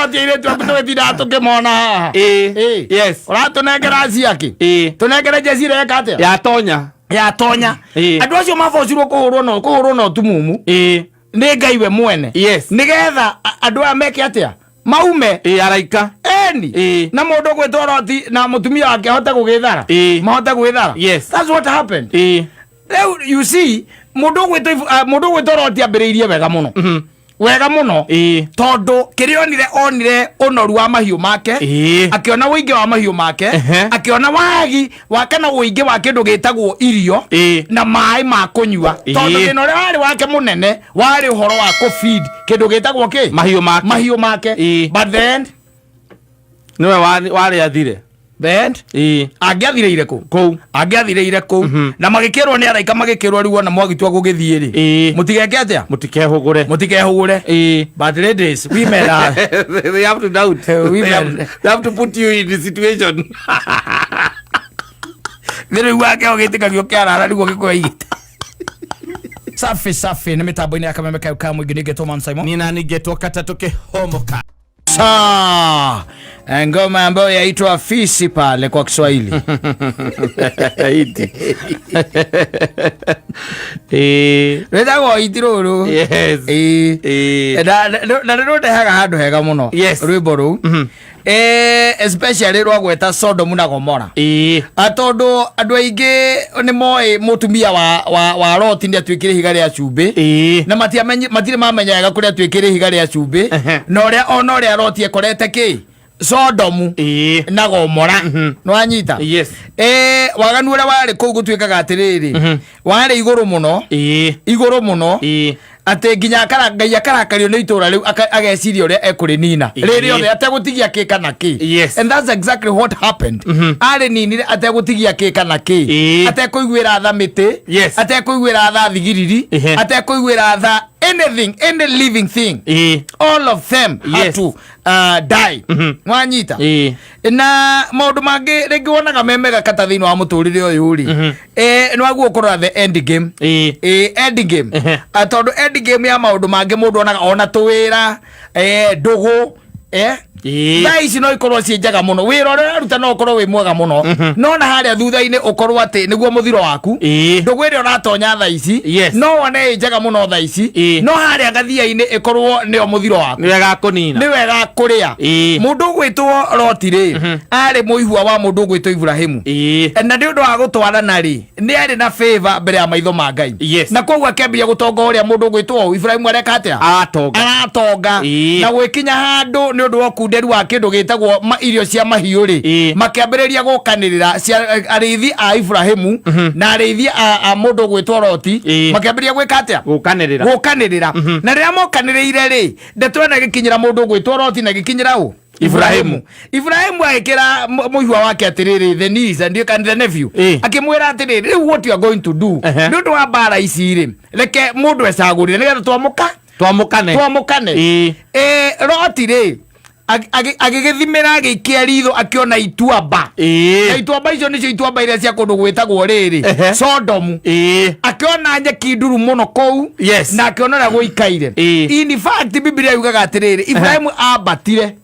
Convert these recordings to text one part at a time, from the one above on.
Ũkorwo ti airĩtu aku tũgĩtindaga tũkĩmona haha. Ĩĩ. Yes. Ũratũnengera ciakĩ? Ĩĩ. Tũnengere jeci ĩreka atĩa? Yatonya. Yatonya. Ĩĩ. Andũ acio mabocirwo kũhũrwo no kũhũrwo na ũtumumu Ĩĩ. nĩ Ngai we mwene. Yes. Nĩgetha andũ aya meke atĩa? Maume. Ĩĩ araika. Eni. Ĩĩ. Na mũndũ ũgwĩtwo Loti na mũtumia wake ahote gũgĩthara. Ĩĩ. Mahote gwĩthara. Yes. That's what happened. Ĩĩ. Rĩu you see mũndũ ũgwĩtwo mũndũ ũgwĩtwo Loti ambĩrĩirie wega mũno. Wega mũno. Ĩĩ. Tondũ kĩrĩa onire onire ũnoru wa mahiũ make. Ĩĩ. Akĩona ũingĩ wa mahiũ make. Ehe. Akĩona wagi wa kana ũingĩ wa kĩndũ gĩtagwo irio. Ĩĩ. Na maĩ ma kũnyua. Ĩĩ. Tondũ thĩna ũrĩa warĩ wake mũnene warĩ ũhoro wa kũ feed kĩndũ gĩtagwo kĩ? Mahiũ make. Mahiũ make. Ĩĩ. But then Nĩwe warĩathire. Then Ĩĩ. Angĩathirĩire kũ? Kũu. Angĩathirĩire kũu. Na magĩkĩrwo nĩ araika, magĩkĩrwo rĩu ona mwagitua gũgĩthiĩ rĩ, Ĩĩ. mũtigeke atĩa? Mũtikehũgũre. Mũtikehũgũre. Ĩĩ. But ladies, women are They have to doubt. Women. They have to put you in the situation. Nĩ rĩu wake ũgĩtĩkagio kĩarara nĩguo gĩkũya igĩte. Safi safi, nĩ mĩtambo-inĩ ya Kameme kayo ka mũingĩ, nĩngetwo Man Simon. Nina ningetwo katatũ kĩhomoka. Sa ngoma ambayo yaitwa fisi pale kwa Kiswahili. Iti. Ĩĩ. Rwĩtagwo iti rũrũ. Yes. Ĩĩ. Ĩĩ. Na nĩ rũndehaga handũ hega mũno. Yes. Rwĩmbo rũu. Especially rwagweta Sodomu na Gomora. Ĩĩ. Tondũ andũ aingĩ nĩ moĩ mũtumia wa Loti nĩ atuĩkire ihiga rĩa cumbĩ. Ĩĩ. Na matirĩ mamenya wega kũrĩa atuĩkire ihiga rĩa cumbĩ. Na ũrĩa ona ũrĩa Loti ekorete kĩ Sodomu Ĩĩ. na Gomora. Nĩwanyita? Yes. Waganu ũrĩa warĩ kũu gũtuĩkaga atĩrĩrĩ, warĩ igũrũ mũno. Ĩĩ. Igũrũ mũno. Ĩĩ. Atĩ nginya Ngai akarakario nĩ itũra rĩu, ageciria ũrĩa ekũrĩnina. Ĩĩ. Rĩrĩ othe ategũtigia kĩ kana kĩ. Yes. And that's exactly what happened. Arĩninire ategũtigia kĩ kana kĩ. Ĩĩ. Atekũiguĩra tha mĩtĩ. Yes. Atekũiguĩra tha thigiriri. Ehe. Atekũiguĩra tha anything, any living thing. Ĩĩ. All of them had Yes. to die. Nwanyita? Ĩĩ. Na maũndũ mangĩ rĩngĩ wonaga me mega kata thĩinĩ wa mũtũrĩre ũyũ rĩ, nĩ waguo kũrora the end game. Ĩĩ. End game. Ehe. Tondũ end game ya maũndũ mangĩ mũndũ onaga ona tũwĩra, ndũgũ, Ĩĩ. Thaa ici no ikorwo ciĩ njega mũno, wĩra ũrĩa ũraruta no ũkorwo wĩ mwega mũno, no na harĩa thutha-inĩ ũkorwo atĩ nĩguo mũthiro waku. Ĩĩ. Ndũgũ ĩrĩa ũratonya thaa ici Yes. no wone ĩ njega mũno thaa ici, Ĩĩ. no harĩa gathia-inĩ ĩkorwo nĩyo mũthiro waku. Nĩwe gakũnina. Nĩ wega kũrĩa. Ĩĩ. Mũndũ ũgwĩtwo Loti rĩ, arĩ mũihua wa mũndũ ũgwĩtwo Iburahĩmu. Ĩĩ. Na nĩ ũndũ wa gũtwarana rĩ, nĩ arĩ na favor mbere ya maitho ma Ngai. Yes. Na koguo akĩambia gũtonga ũrĩa mũndũ ũgwĩtwo Iburahĩmu areka atĩa? Aratonga. Aratonga. Ĩĩ. Na gwĩkinya handũ nĩ ũndũ wa ũkunderu wa kĩndũ gĩtagwo irio cia mahiũ rĩ, Ĩĩ. makĩambĩrĩria gũkanĩrĩra arĩithi a Iburahĩmu na arĩithi a mũndũ ũgwĩtwo Loti. Ĩĩ. Makĩambĩrĩria gwĩka atĩa? Gũkanĩrĩra. Gũkanĩrĩra. Na rĩrĩa mokanĩrĩire rĩ, ndeto ĩno ĩgĩkinyĩra mũndũ ũgwĩtwo Loti na ĩgĩkinyĩra ũ? Ibrahimu. Ibrahimu agĩkĩra mũihwa wake atĩrĩrĩ, the niece and the nephew. Ĩĩ. Akĩmwĩra atĩrĩrĩ, rĩu what you are going to do, Ehe. nĩ ũndũ wa mbara ici rĩ, reke mũndũ ecagũrĩre nĩgetha twamũka Twamũkane. Twamũkane. Ĩĩ. Loti rĩ, agĩgĩthimĩra, agĩikia ritho, akĩona ituamba. Ĩĩ. Na ituamba icio nĩcio ituamba iria cia kũndũ gwĩtagwo rĩrĩ, Ehe. Sodomu. Ĩĩ. Akĩona nyeki nduru mũno kũu. Yes. Na akĩona ũrĩa gũikaire. Ĩĩ. In fact, Biblia yugaga atĩrĩrĩ, Ibrahimu ambatire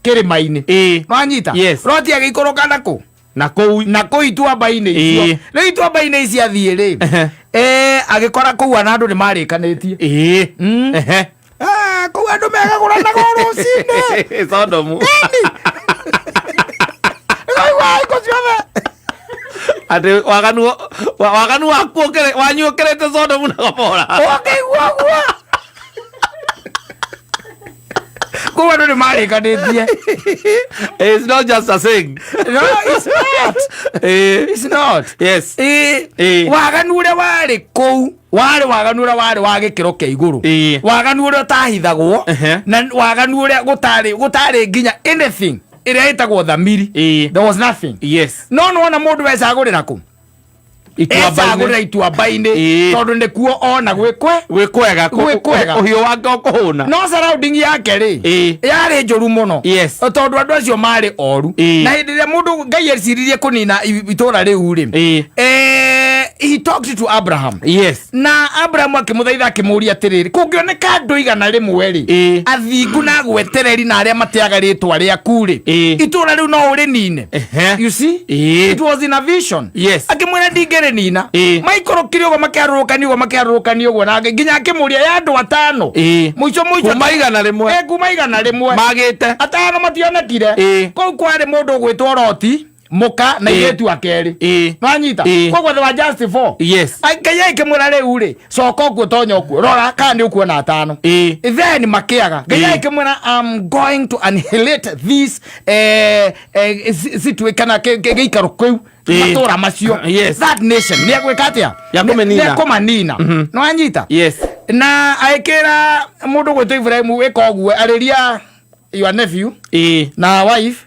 kĩrĩma-inĩ. Ĩĩ. Nwanyita? Yes. Loti agĩikũrũka na kũ? Na kũu. Na kũu ituamba-inĩ icio. Ĩĩ. Rĩu ituamba-inĩ ici athiĩ rĩ, Ehe. Agĩkora kũu ana andũ nĩ marĩkanĩtie. Ĩĩ. Ehe. Kũu andũ megagũranaga o rũcinĩ. Sodomu. Ĩkaigua hingo ciothe. Atĩ waganu waku wanyu ũkĩrĩte Sodomu na Gomora. Ũkĩigua ũguo. Kũu andũ nĩ marĩkanĩtie. It's not just a thing. No, it's not. It's not. Yes. Ĩĩ. Waganu ũrĩa warĩ kũu warĩ waganu ũrĩa warĩ wa gĩkĩro kĩa igũrũ. Ĩĩ. Waganu ũrĩa ũtahithagwo. Ehe. Na waganu ũrĩa gũtarĩ nginya anything ĩrĩa ĩtagwo thamiri. Ĩĩ. There was nothing. Yes. No nĩwona mũndũ wecagũrĩra kũ? Ituamba-inĩ. Ecagũrĩra ituamba-inĩ Ĩĩ. tondũ nĩkuo ona gwĩkwe Gwĩ kwega. Gwĩ kwega. Ũhiũ wake ũkũhũna. No surrounding yake rĩ, Ĩĩ. yarĩ njũru mũno, tondũ andũ acio marĩ oru. Na hĩndĩ ĩrĩa mũndũ Ngai eciririe kũnina itũũra rĩu rĩ, he talked to Abraham, na Abraham akĩmũthaitha, akĩmũria atĩrĩrĩ, kũngĩoneka andũ 100 rĩ, athingu na gwetereri na arĩa mateaga rĩtwa rĩaku rĩ, itũũra rĩu no ũrĩnine? You see, it was in a vision. Akĩmwĩra ndingĩrĩnina. Maikũrũkire ũguo, makĩarũrũkania ũguo, makĩarũrũkania ũguo, na nginya akĩmũria ya andũ atano. Mũico mũico Kuma 100. Kuma 100. Magĩte. Atano mationekire. Kũu kwarĩ mũndũ ũgwĩtwo Roti, mũka na irĩtu akerĩ. Nwanyita? Koguo they were just four. Ngai akĩmwĩra, rĩu rĩ, coka ũkuo, tonya ũkuo, rora kana nĩ ũkuona atano. Then makĩaga. Ngai akĩmwĩra, "I'm going to annihilate this kana gĩikaro kĩu, matũra macio, that nation." Nĩ egwĩka atĩa? Ya kũmĩnina. Nĩ ekũmanina. Nĩwanyita? Yes. Na agĩkĩra mũndũ gwĩtwo Ibrahimu, ĩka ũguo, arĩria your nephew na wife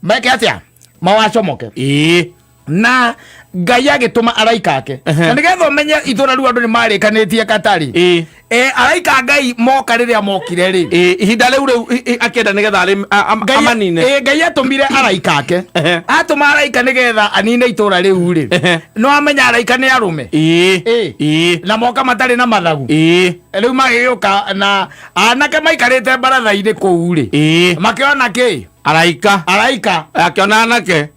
meke atĩa, mawacomoke. Na Ngai agĩtũma araika ake. Na nĩgetha ũmenye itũra rĩu andũ nĩ marĩkanĩtie katarĩ, araika a Ngai moka, rĩrĩa mokire rĩ, Ihinda rĩu akĩenda nĩgetha amanine. Ngai atũmire araika ake. Atũma araika nĩgetha anine itũra rĩu rĩ, no amenya araika nĩ arũme. Na moka matarĩ na mathagu. Rĩu magĩgĩũka na anake maikarĩte baratha-inĩ kũu rĩ, makĩona kĩ? Araika. Araika. Akĩona anake.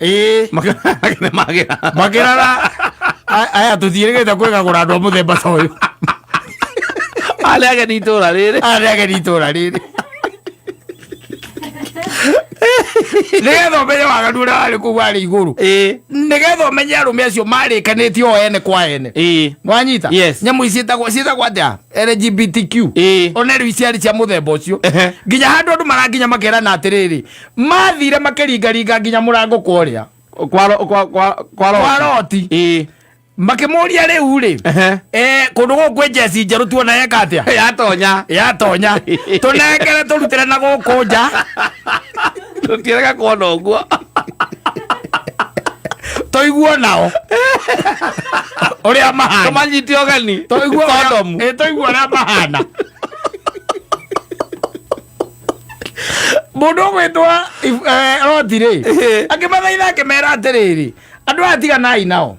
Makĩona anake nĩ magĩra. Makĩrora, aya tũtiĩrĩgĩte kwĩgagũra andũ a mũthemba ta ũyũ. Arĩa ageni itũra rĩrĩ. Arĩa ageni itũra rĩrĩ. Nĩgetha ũmenye waganu ũrĩa warĩ kũu warĩ igũrũ, nĩgetha ũmenye arũme acio marĩkanĩtie o ene kwa ene. Nwanyita? Yes. Nyamũ ici ciĩtagwo atĩa, LGBTQ? One rĩu ciarĩ cia mũthemba ũcio. Nginya handũ andũ marakinya makerana atĩrĩrĩ, mathire makĩringaringa nginya mũrango kwa ũrĩa Kwa kwa Roti. Makĩmũria, rĩu rĩ, kũndũ gũkũ kwĩ njeci njerũ tuona yeka atĩa? Yatonya. Yatonya, tũnengere tũrutĩre na gũkũ nja. Tũtiĩrega kuona ũguo. Tũiguo nao ũrĩa mahana. Tũmanyite ũgeni. Tũiguo Sodomu. Tũiguo ũrĩa mahana. Mũndũ ũgwĩtwo Roti rĩ, akĩmathaitha, akĩmera atĩrĩrĩ, andũ aya tiganai nao.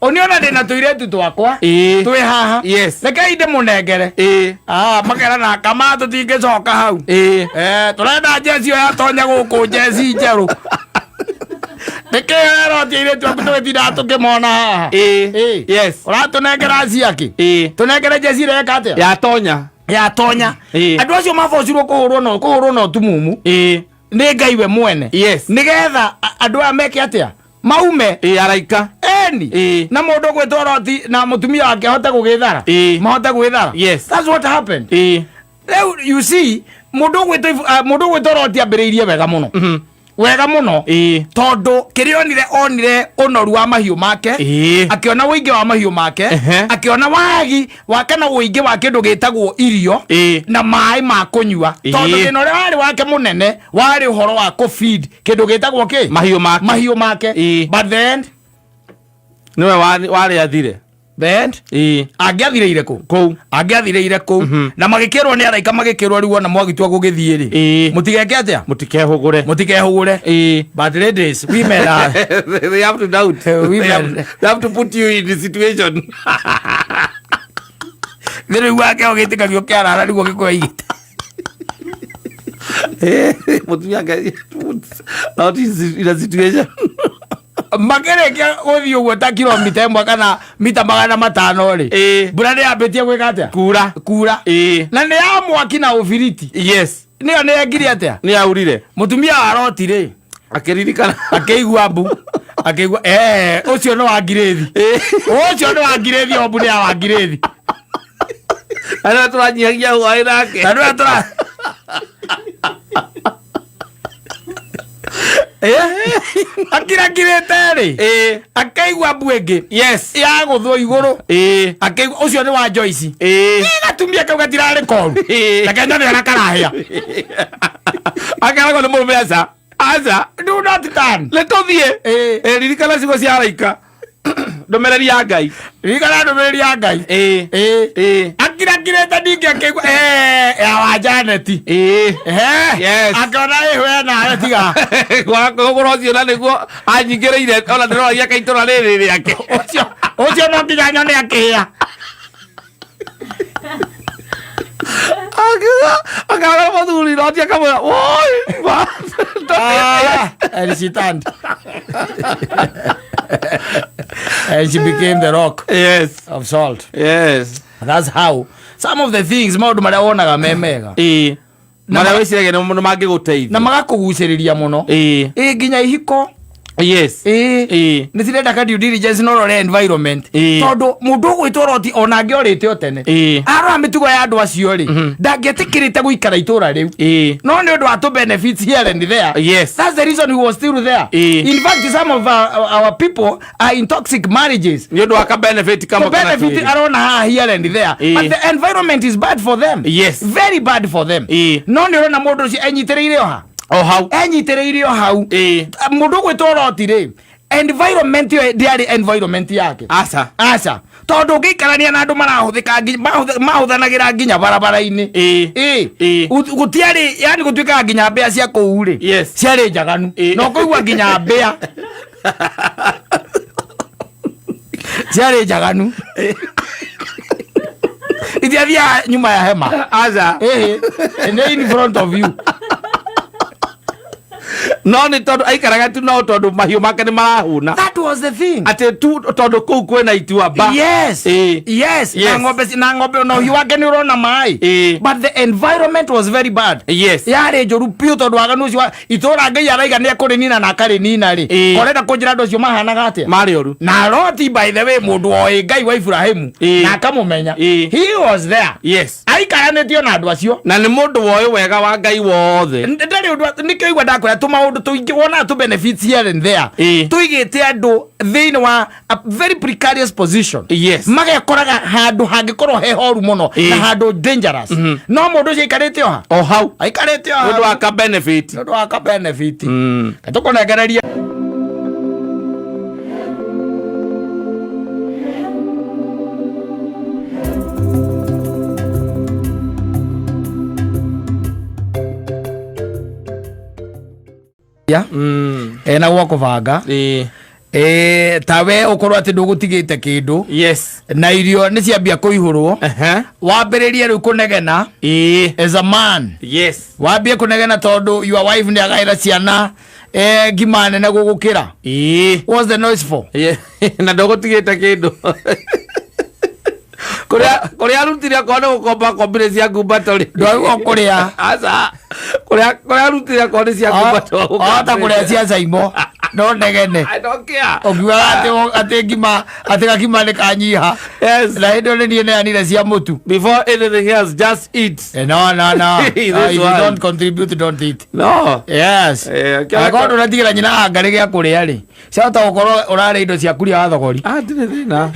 Ũniona ndĩna tũirĩtu twakwa twĩ haha. Rekei ndĩmũnengere. Ah, makerana kama tũtingĩcoka hau. Tũrenda njeci ĩyo yatonya gũkũ, njeci njerũ. Nĩkĩo Roti, airĩtu aku tũgĩtindaga tũkĩmona haha. Ũratũnengera ciakĩ? Tũnengere njeci ĩrĩa ĩka atĩa? Yatonya. Yatonya. Andũ acio mabocirwo kũhũrwo na ũtumumu nĩ Ngai we mwene, nĩgetha andũ aya meke atĩa? Maume. Araika. Eni. Na mũndũ gwĩtwo Roti na mũtumia wake ahote gũgĩthara. Mahote gwĩthara. That's what happened. Rĩu you see, mũndũ ũgwĩtwo Roti ambĩrĩirie wega mũno, wega mũno, tondũ kĩrĩa onire, onire ũnoru wa mahiũ make, akĩona ũingĩ wa mahiũ make, akĩona wagi wa kana ũingĩ wa kĩndũ gĩtagwo irio na maĩ ma kũnyua, tondũ thĩna ũrĩa warĩ wake mũnene warĩ ũhoro wa kũfeed kĩndũ gĩtagwo kĩ? Mahiũ make. Mahiũ make. But then Nĩwe warĩ athire. Then angĩathirĩire kũ? Kũu. Angĩathirĩire kũu. Na magĩkĩrwo nĩ araika, magĩkĩrwo, rĩu ona mwagitua gũgĩthiĩ rĩ, mũtigeke atĩa? Mũtikehũgũre. Mũtikehũgũre. But ladies, women are They have to doubt. Women. They have to put you in the situation. Nĩ rĩu wake ũgĩtĩkagio kĩarara nĩguo gĩkũya igĩte. Mũtumia Ngai not in a situation. Makĩrĩkia gũthiĩ ũguo ta kilomita 1 kana mita 500 rĩ, mbura nĩ yambĩtie gwĩka atĩa? Kura. Kura. Na nĩ ya mwaki na ũbiriti. Nĩyo nĩ yekire atĩa? Nĩ yaurire. Mũtumia wa Roti rĩ, Akĩririkana. Akĩigua mbu, akĩigua ũcio nĩ wa ngirĩthi, ũcio nĩ wa ngirĩthi, o mbu nĩ ya wa ngirĩthi. Arĩa tũranyihagia hwaĩ nake. Na nĩwe tũra akirakirĩte rĩ, akaigua mbu ĩngĩ ya gũthwo igũrũ. Akĩigua ũcio nĩ wa Joyce. Gatumia kau gatirarĩ koru. Reke nyone ũrĩa karahĩa. Akeragwo nĩ mũrũme, aca aca. Do not turn. Nĩ tũthiĩ. Ririkana ciugo cia araika. Ndũmĩrĩri ya Ngai. Ririkana ndũmĩrĩri ya Ngai. Ĩĩ. Ĩĩ. Ĩĩ. Akirakirĩte ningĩ akĩigua "Eh, ya wa Janeti." Ĩĩ. Ehe. Yes. Akĩona ĩ we nawe tiga. Gwakũgũra ũcio na nĩguo anyingĩrĩire ona ndĩroragia ka itũra rĩrĩ rĩake. Ũcio ũcio no nginya nyone akĩhĩa. Akiuga akara mũthuri Loti akamwĩra woi ma. Ah, and she turned. And she became the rock Yes. of salt. Yes. That's how some of the things maũndũ marĩa wonaga me mega Ĩĩ. Na Marĩa wĩciragia nĩ mangĩgũteithia. na magakũgucĩrĩria mũno. Ĩĩ. Ĩ nginya ihiko. Yes. Ĩĩ. Ĩĩ. Nĩ cirenda ka due diligence no rore environment. Ĩĩ. Tondũ mũndũ ũgwĩtwo Loti ona angĩorĩte o tene. Ĩĩ. Arora mĩtugo ya andũ acio rĩ, ndangĩetĩkĩrĩte gũikara itũra rĩu. Ĩĩ. No nĩ ũndũ wa tũ benefits here and there. Yes. That's the reason he was still there. Ĩĩ. In fact, some of our people are in toxic marriages. Nĩ ũndũ wa ka benefit kamwe The kana benefit twĩrĩ. arona haha here and there. Ĩĩ. But the environment is bad for them. Yes. Very bad for them. Ĩĩ. No nĩ ũrona mũndũ ũcio enyitĩrĩire o ha? O hau. Enyitĩrĩire o hau. Ĩĩ. Mũndũ ũgwĩtwo Loti rĩ, environment ĩyo ndĩarĩ environment yake. Aca. Aca. Tondũ ũngĩikarania na andũ marahũthĩka mahũthanagĩra nginya barabara-inĩ. Ĩĩ. Ĩĩ. Ĩĩ. Gũtiarĩ, yani gũtuĩkaga nginya mbĩa cia kũu rĩ. Yes. Ciarĩ njaganu. Ĩĩ. Na ũkũigua nginya mbĩa. Ciarĩ njaganu. Itiathiaga nyuma ya hema. Aca. Ĩĩ. Nĩ in front of you. No nĩ tondũ aikaraga tu no tondũ mahiũ make nĩ marahũna. That was the thing. Atĩ tu tondũ kũu kwĩna ituamba. Yes. Ĩĩ. Yes. Na Yes. ng'ombe na ng'ombe na ũhiũ wake nĩ ũrona maĩ. Ĩĩ. But the environment was very bad. Yes. Yarĩ njũru biũ tondũ waganu ũcio wa itũra Ngai araiga nĩ ekũrĩnina na akarĩnina rĩ. Ĩĩ. Korenda kũnjĩra andũ acio mahanaga atĩa? Marĩ oru. Na Loti by the way mũndũ oĩ Ngai wa Ibrahimu Ĩĩ. na akamũmenya. Ĩĩ. He was there. Yes. Aikaranĩtio na andũ acio. Na nĩ mũndũ woĩ wega wa Ngai wothe. Ndarĩ ũndũ nĩkĩo igua ndakwĩra tũmaũndũ tũingĩ wonaga tũ benefits here and there. Ĩĩ. Tũigĩte andũ thĩinĩ wa a very precarious position. Yes. Magekoraga handũ hangĩkorwo he horu mũno Ĩĩ. na handũ dangerous. No mũndũ ũcio aikarĩte o ha? O hau. Aikarĩte o Nĩ ũndũ ha. wa ka benefit. Nĩ ũndũ wa ka benefit. Tũkũnengereria ya ena gwa kũbanga. Ĩĩ. Ĩ, tawe ũkorwo atĩ ndũgũtigĩte kĩndũ Yes. na irio nĩ ciambia kũihũrwo Ehe. wambĩrĩrie rĩu kũnegena Ĩĩ. as a man. Yes. Wambie kũnegena tondũ your wife nĩ agaĩra ciana ngima nene gũgũkĩra. Ĩĩ. What's the noise for? Ĩĩ. Na ndũgũtigĩte kĩndũ. Kũrĩa kũrĩa arutire akorwo nĩ gũkomba kombire cia ngumbato rĩ. Ndwagĩrĩirwo kũrĩa. Aca. Kũrĩa kũrĩa arutire akorwo nĩ cia ngumbato. Wahota kũrĩa cia caimo no negene. I don't care. Ũkiugaga atĩ ngima atĩ gakima nĩ kanyiha. Yes. Na hĩndĩ ĩyo nĩ niĩ neanire cia mũtu. Before anything else, just eat. No, no, no. This If you one. don't contribute, don't eat. No. Yes. Kĩrĩa- Angĩkorwo ndũnatigĩra nyina angarĩ gĩa kũrĩa rĩ, ciahota gũkorwo ũrarĩa indo cia kuria wa thogori. Ah, ndirĩ thĩna.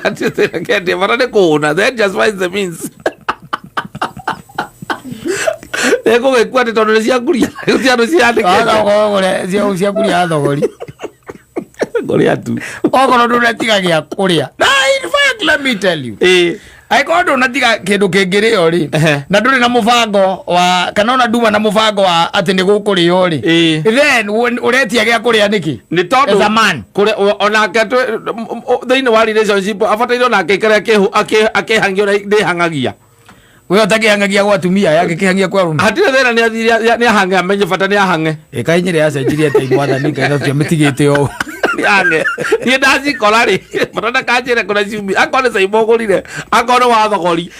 Ndirĩ thĩna kendia bata nĩ kũhũna. Then just find the means. Nĩngũgĩkua atĩ tondũ nĩ cia nguria. Gũtirĩ andũ Wahota ciandĩkĩte. gũkorwo kũrĩa cia kuria wa thogori. Ngũrĩa tu. Okorwo ndũnatiga gĩa kũrĩa. Na in fact, let me tell you. Ĩĩ. Angĩkorwo ndũnatiga kĩndũ kĩngĩrĩo rĩ, Ehe. na ndũrĩ na mũbango wa kana ona nduma na mũbango wa atĩ nĩ gũkũrĩo rĩ, Ĩĩ. then ũretia gĩa kũrĩa nĩkĩ? Nĩ tondũ As a man. kũrĩa onake thĩinĩ wa relationship abataire onake aikare akĩhangia ũrĩa ndĩhangagia. We ũtakĩhangagia gwa atumia yake kĩhangia kwa arũme. Hatirĩ thĩna nĩ athire nĩ ahange amenye bata nĩ ahange. Ĩka inyĩrĩ yacenjirie atĩa mwathani Ngai na tũtiamĩtigĩte ũũ. Nĩ ahange. Niĩ ndacikora rĩ bata ndakanjĩre kũrĩa ciumi akorwo nĩ caimo ũgũrire akorwo nĩ wa thogori.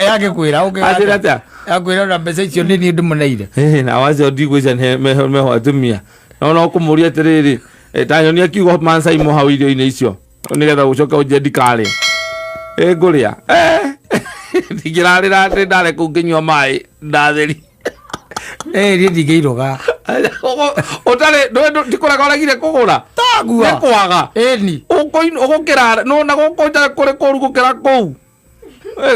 Yagĩkwĩra Anjĩre atĩa? Akwĩra ona mbeca icio nĩ niĩ ndĩmũneire. Ĩĩ, na wacio ndigwĩcia nĩ meho atumia no no kũmũria atĩrĩrĩ ta nyonia kiugo mancaimo hau irio-inĩ icio nĩgetha ũcoke ũnjie ndikarĩa. Ĩ ngũrĩa. Ndingĩrarĩra atĩ ndarĩ kũu ngĩnyua maĩ ndatheri. Niĩ ndingĩiroga. Ũtarĩ ndikũraga ũregire kũgũra. Taguo. Nĩ kwaga. Ĩni. Ũgũkĩra nona gũkũ nja kũrĩ kũru gũkĩra kũu.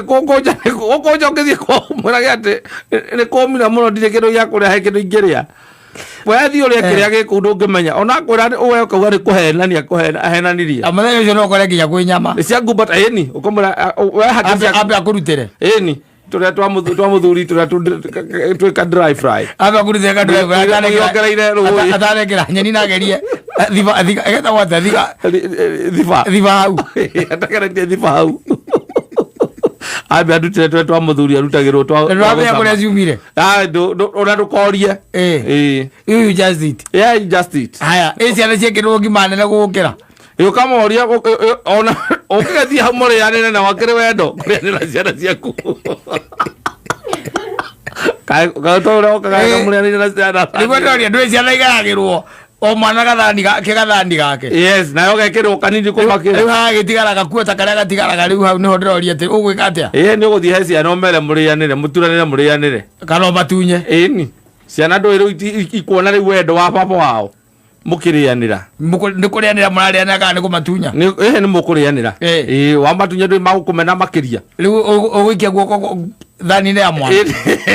Gũkũ nja gũkũ nja ũngĩthiĩ kwao mwĩrage atĩ nĩ kũmira mũno ndirĩ kĩndũ gĩa kũrĩa he kĩndũ ingĩrĩa. We thiĩ ũrĩe kĩrĩa gĩ kũu ndũngĩmenya ona kwĩra we ũkauga nĩ kũhenania kũhena ahenanirie. Na mũthenya ũcio no ũkore nginya kwĩ nyama. Nĩ cia ngumbata ĩni ũkamwĩra we hake cia Ambe akũrutĩre. Ĩni tũrĩa twa mũthuri tũrĩa twĩka dry fry. Ambe akũrutĩre ka driver Wongereire rũĩ. Atanekĩra nyeni na agerie thiba thiga ĩgetagwo atĩa thiga? Thiba. Thiba hau. Atageretie thiba hau ambe andutĩre tũrĩa twa mũthuri arutagĩrwo twa Ndũramenya kũrĩa ciumire. Ah, ona ndũkorie. Ĩĩ. You just eat. Yeah, you just eat. Haya, ĩ ciana ciĩkĩrwo ngima nene gũgũkĩra? Ũkamoria ona ũkĩgathiĩ hau mũrĩanĩre na wakĩrĩ wendo kũrĩanĩra ciana ciaku kaĩ to ũrĩa ũkaga mũrĩanĩre na ciana. Nĩguo ndoria, ndũĩ ciana igaragĩrwo o mwana gathani gake gathani gake. Yes, nayo gekĩrwo kanini Rĩu kũmakĩra. Haha gĩtigaraga gakuo ta karĩa gatigaraga rĩu hau nĩho ndĩroria atĩ ũgwĩka atĩa? Ĩĩ, nĩ ũgũthiĩ he ciana ũmere mũrĩanĩre, mũturanĩre mũrĩanĩre. Kana ũmatunye? Ĩni ciana ndũĩ rĩu ikuona rĩu wendo wa baba wao mũkĩrĩanĩra. Nĩ kũrĩanĩra mũrarĩanĩra kana nĩ kũmatunya? Ĩhĩ, nĩ mũkũrĩanĩra. Ĩĩ wamatunya ndũĩ magũkũmena makĩria. Rĩu ũgũikia guoko thani-inĩ ya mwana? Ĩĩ,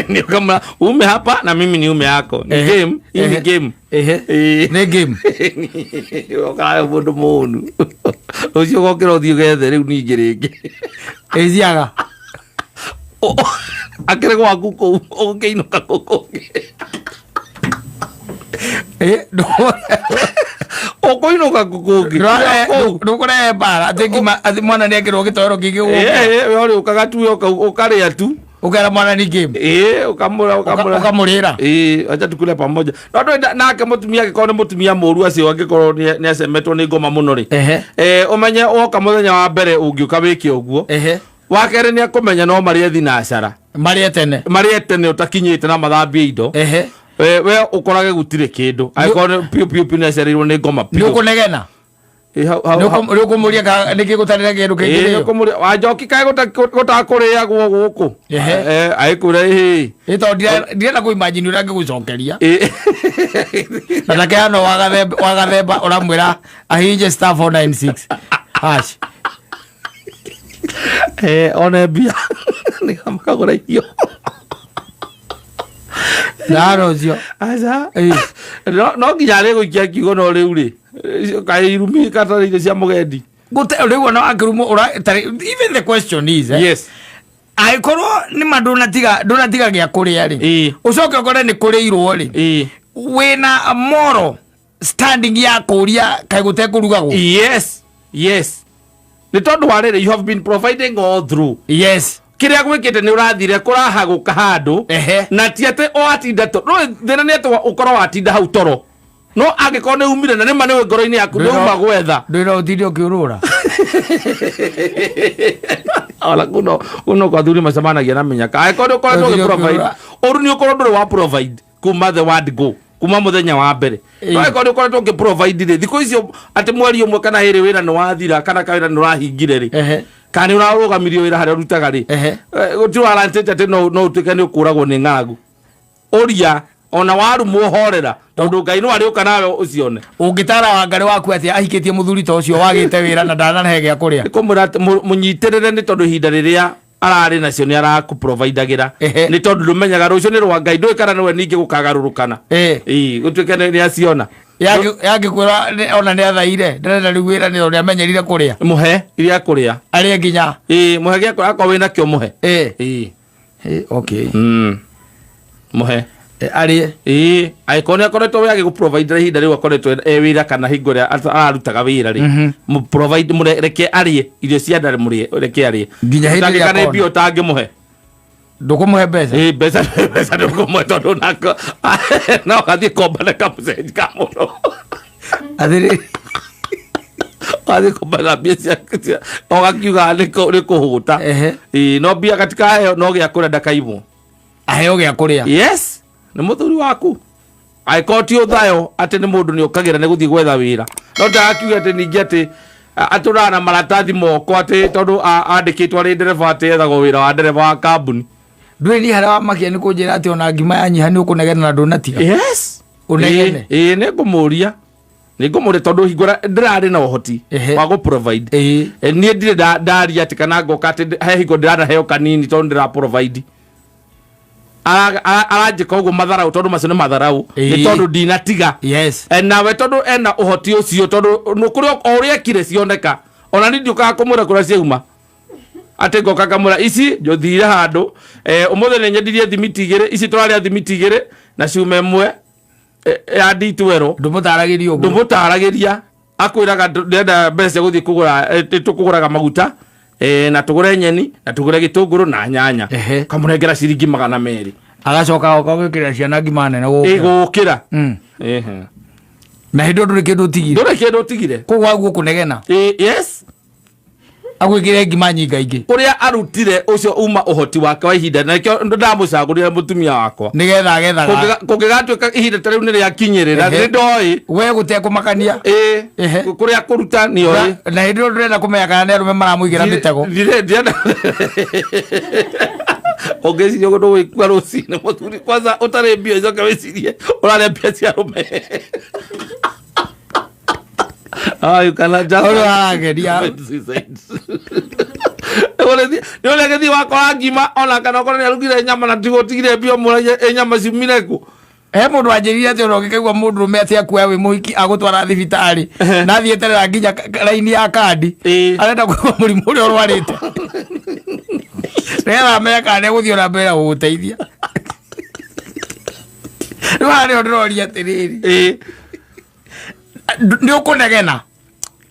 nĩ ũkamwĩra ume hapa na mimi ni ume yako ni game hii ni game. Ĩĩ. Nĩ game. Ũkaraga mũndũ mũnu rũciũ ũgokĩra ũthiĩ ũgethe rĩu ningĩ rĩngĩ. Ĩciaga. Akĩrĩ gwaku kũu ũgũkĩinũka kũu kũngĩ. Ũkũinũka kũ kũngĩ? Kũu. Ndũkũrehe mbara atĩ ngima atĩ mwana nĩ ekĩrwo gĩtoero kĩngĩ gũgũkĩra. Ĩĩ, we ũrĩũkaga tu ũkarĩa tu. Ũkera mwana ni game. Ĩĩ, ũkamũra ũkamũra. Ũkamũrĩra. Ĩĩ, acha tukule pamoja. No ndũĩ nake mũtumia angĩkorwo nĩ mũtumia mũru acio angĩkorwo nĩ acemetwo nĩ ngoma mũno rĩ, ũmenye woka mũthenya wa mbere ũngĩũka wĩke ũguo, wa kerĩ nĩ akũmenya no marĩe thinacara. Marĩe tene. Marĩe tene ũtakinyĩte na mathambie indo. We ũkorage gũtirĩ kĩndũ angĩkorwo nĩ piũ piũ piũ nĩ acereirwo nĩ ngoma Nĩ piũ. ũkũnegena. Ĩ, hau Nĩ ũkũmũria kana nĩkĩ gũtarĩ na kĩndũ Ĩĩ, kĩngĩ? nĩũkũmũria, Wanjoki kaĩ gũtakũrĩagwo gũkũ? Agĩkwĩra ĩhĩ. Ĩ tondũ ndirenda kũ imagine ũrĩa angĩgũcokeria. Na take hano wagathemba ũramwĩra ahihinje *496#. One mbia nĩgetha makagũra irio. Ndara ũcio. Aca. Ĩ. No nginya arĩ gũikia kiugo no rĩu rĩ kaĩ irumi katarĩ irio cia mũgendi. Gũte rĩu ona wakĩrumwo even the question is angĩkorwo nĩ ma ndũnatiga gĩa kũrĩa rĩ, ũcoke ũkore nĩ kũrĩirwo rĩ, wĩna moral standing ya kũria kaĩ gũtekũrugagwo? Yes, nĩ tondũ wa rĩrĩ, you have been providing all through. Kĩrĩa gwĩkĩte nĩ ũrathire kũrahagũka handũ na ti atĩ o atinda to no thĩna nĩ atĩ ũkorwo watinda hau toro no angĩkorwo nĩ umire na nĩma nĩwe ngoro-inĩ yaku nĩ uma gwetha. Ndũĩ no ũtinde ũkĩũrũra. Ona kuno kwa thuri macemanagia na mĩnyaka angĩkorwo nĩ ũkoretwo Ũtinde ũgĩ provide ũkĩũrũra. ũru nĩ ũkorwo ndũrĩ wa provide kuma the word go kuma mũthenya wa mbere. No angĩkorwo nĩ ũkoretwo ũkĩ provide rĩ, thikũ icio atĩ mweri ũmwe kana ĩrĩ wĩra nĩ wathira kana kawĩra nĩ ũrahingire rĩ, kana nĩ ũrarũgamirio wĩra harĩa ũrutaga rĩ, gũtirĩ warantĩte atĩ no ũtuĩke nĩ ũkũragwo nĩ ng'aragu ũria ona warumwo horera tondũ Ngai no arĩũka nawe ũcione. Ũngĩtara Wangarĩ waku atĩa ahikĩtie mũthuri ta ũcio wagĩte wĩra na ndanahe gĩa kũrĩa? Kũmwĩra atĩ mũnyitĩrĩre nĩ tondũ ihinda rĩrĩa ararĩ nacio nĩ arakũprovidagĩra. Nĩ tondũ ndũmenyaga rũciũ nĩ rwa Ngai ndũĩ kana nĩwe ningĩ gũkagarũrũkana. Ĩĩ, gũtuĩke nĩ aciona. Yangĩkwĩra ona nĩ athaire ndarenda rĩu wĩra nĩ tondũ amenyerire kũrĩa. Mũhe iria kũrĩa. Arĩe nginya. Ĩĩ, mũhe gĩa kũrĩa akorwo wĩna kĩo mũhe. Ĩĩ. Okay. Mũhe. Arĩe. Ĩĩ, angĩkorwo nĩ akoretwo we agĩgũprovidera ihinda rĩu akoretwo e wĩra kana hingo ĩrĩa ararutaga wĩra rĩ, mũprovide mũre reke arĩe irio cia nda mũrĩe reke arĩe. Nginya hĩndĩ ĩrĩa Ũtangĩka nĩ akona. mbia ũtangĩmũhe. Ndũkũmũhe mbeca? Ĩĩ, mbeca ndũkũmũhe tondũ nako no athiĩ komba na kamũcenji ka mũno. Atĩrĩ. Athiĩ komba na mbia cia ũgakiuga nĩ kũhũta. Ĩĩ, no mbia gatikaheo no gĩa kũrĩa ndakaimwo. Aheo gĩa kũrĩa. Yes, nĩ mũthuri waku. Angĩkorwo ti ũthayo atĩ nĩ mũndũ nĩ ũkagĩra nĩ gũthiĩ gwetha wĩra. No ndagakiuge atĩ ningĩ atĩ atũraga na maratathi moko atĩ tondũ andĩkĩtwo arĩ ndereba atĩ ethagwo wĩra wa ndereba wa kambuni. Ndũĩ niĩ harĩa wamakia nĩ kũnjĩra atĩ ona ngima yanyiha nĩ ũkũnegena na ndũnatiga. Yes. Ũnegene. Ĩĩ, nĩ ngũmũria. Nĩ ngũmũria tondũ hingo ĩrĩa ndĩrarĩ na ũhoti wa gũ provide. Niĩ ndirĩ ndaria atĩ kana ngoka atĩ he hingo ndĩranaheo kanini tondũ ndĩra provide. Aranjĩka ũguo matharau tondũ macio nĩ matharau, nĩ tondũ ndinatiga. Nawe tondũ ena ũhoti ũcio, tondũ kũrĩa o ũrĩa ekire cioneka, ona niĩ ndiũkaga kũmwĩra kũrĩa ciauma, atĩ ngoka ngamwĩra ici njũthire handũ, ũmũthĩ nĩ nyendirie thimiti igĩrĩ, ici tũrarĩa thimiti igĩrĩ na cuma ĩmwe ya D12. Ndũmũtaragĩria ũguo. Ndũmũtaragĩria, akwĩraga ndĩrenda mbeca cia gũthiĩ kũgũra, tũkũgũraga maguta, na tũgũre nyeni na tũgũre gĩtũngũrũ na nyanya. Kamũnengera ciringi 200. Agacoka oka gwĩkĩrĩra ciana ngima nene gũkĩra. Ĩgũkĩra. Na hĩndĩ ĩyo ndũrĩ kĩndũ ũtigire. Ndũrĩ kĩndũ ũtigire. Koguo aguo kũnegena. Yes. Agwĩkĩre ngima nyingaingĩ. Ũrĩa arutire ũcio uma ũhoti wake wa ihinda, na nĩkĩo ndamũcagũrire mũtumia wakwa. Nĩgetha agethaga. Kũngĩgatuĩka ihinda ta rĩu nĩ rĩakinyĩrĩra, nĩ ndoĩ. We gũtekũmakania. Kũrĩa kũruta nĩ oĩ. Na hĩndĩ ĩyo ndũrenda kũmenya kana nĩ arũme maramũigĩra mĩtego. Ndirenda. Ũngĩciria ũguo ndũgũgĩkua rũcinĩ mũthuri, kwanza ũtarĩ mbia ũcoke wĩcirie ũrarĩa mbia cia arũme. Ah, you cannot just Ũrĩa ũrageria. commit suicide. Nĩ ũrĩa gĩthiĩ wakora ngima ona kana okorwo nĩ arugire nyama na tigo ũtigire mbia ũmũragie ĩ nyama ciumire kũ? He mũndũ wanjĩrire atĩ ona ũngĩkaigua mũndũ ũrũme atĩ akuoya wĩ mũhiki agũtwara thibitarĩ na athiĩ eterera nginya raini ya kandi, arenda kũigua mũrimũ ũrĩa ũrwarĩte nĩgetha amenye kana nĩegũthiĩ ona mbere na gũgũteithia. Rĩu haha nĩho ndĩroria atĩrĩrĩ, nĩ ũkũnegena?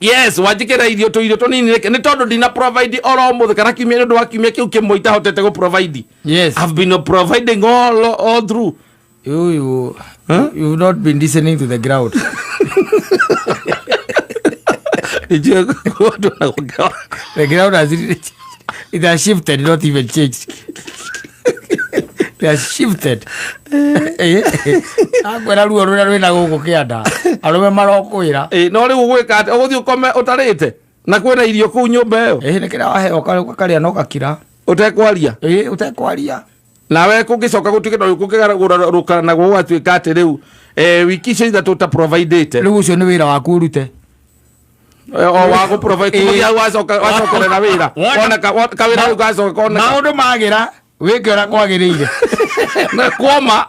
Yes, wanjĩkĩra irio tũirio tũnini nĩ tondũ ndina provide oro ũmũthĩ kana kiumia, nĩ ũndũ wa kiumia kĩu kĩmwe itahotete gũ provide. I've been providing all through. You, you've not been listening to the ground. Nijue watu wanaongea. The ground has really, it has shifted, not even changed. It has shifted. Akwĩra ruo rũrĩa rwĩna gũkũ kĩanda, arũme marokwĩra. No rĩu ũgwĩka atĩa? Ũgũthiĩ ũkome ũtarĩte na kwĩna irio kũu nyũmba ĩyo? Nĩ kĩrĩa waheo ũkarĩa na ũgakira. Ũtekwaria? Ũtekwaria. Nawe kũngĩcoka gũtuĩke no kũngĩgarũrũka naguo gũgatuĩka atĩ rĩu, wiki icio ithatũ ũta providĩte. Rĩu ũcio nĩ wĩra waku ũrute. O wa gũ provide kuma hau wacoka wacokerera wĩra. Wona- Wona kawĩra rĩu gacoka koneka. Maũndũ magĩra wĩke ũrĩa kwagĩrĩire. Na kwoma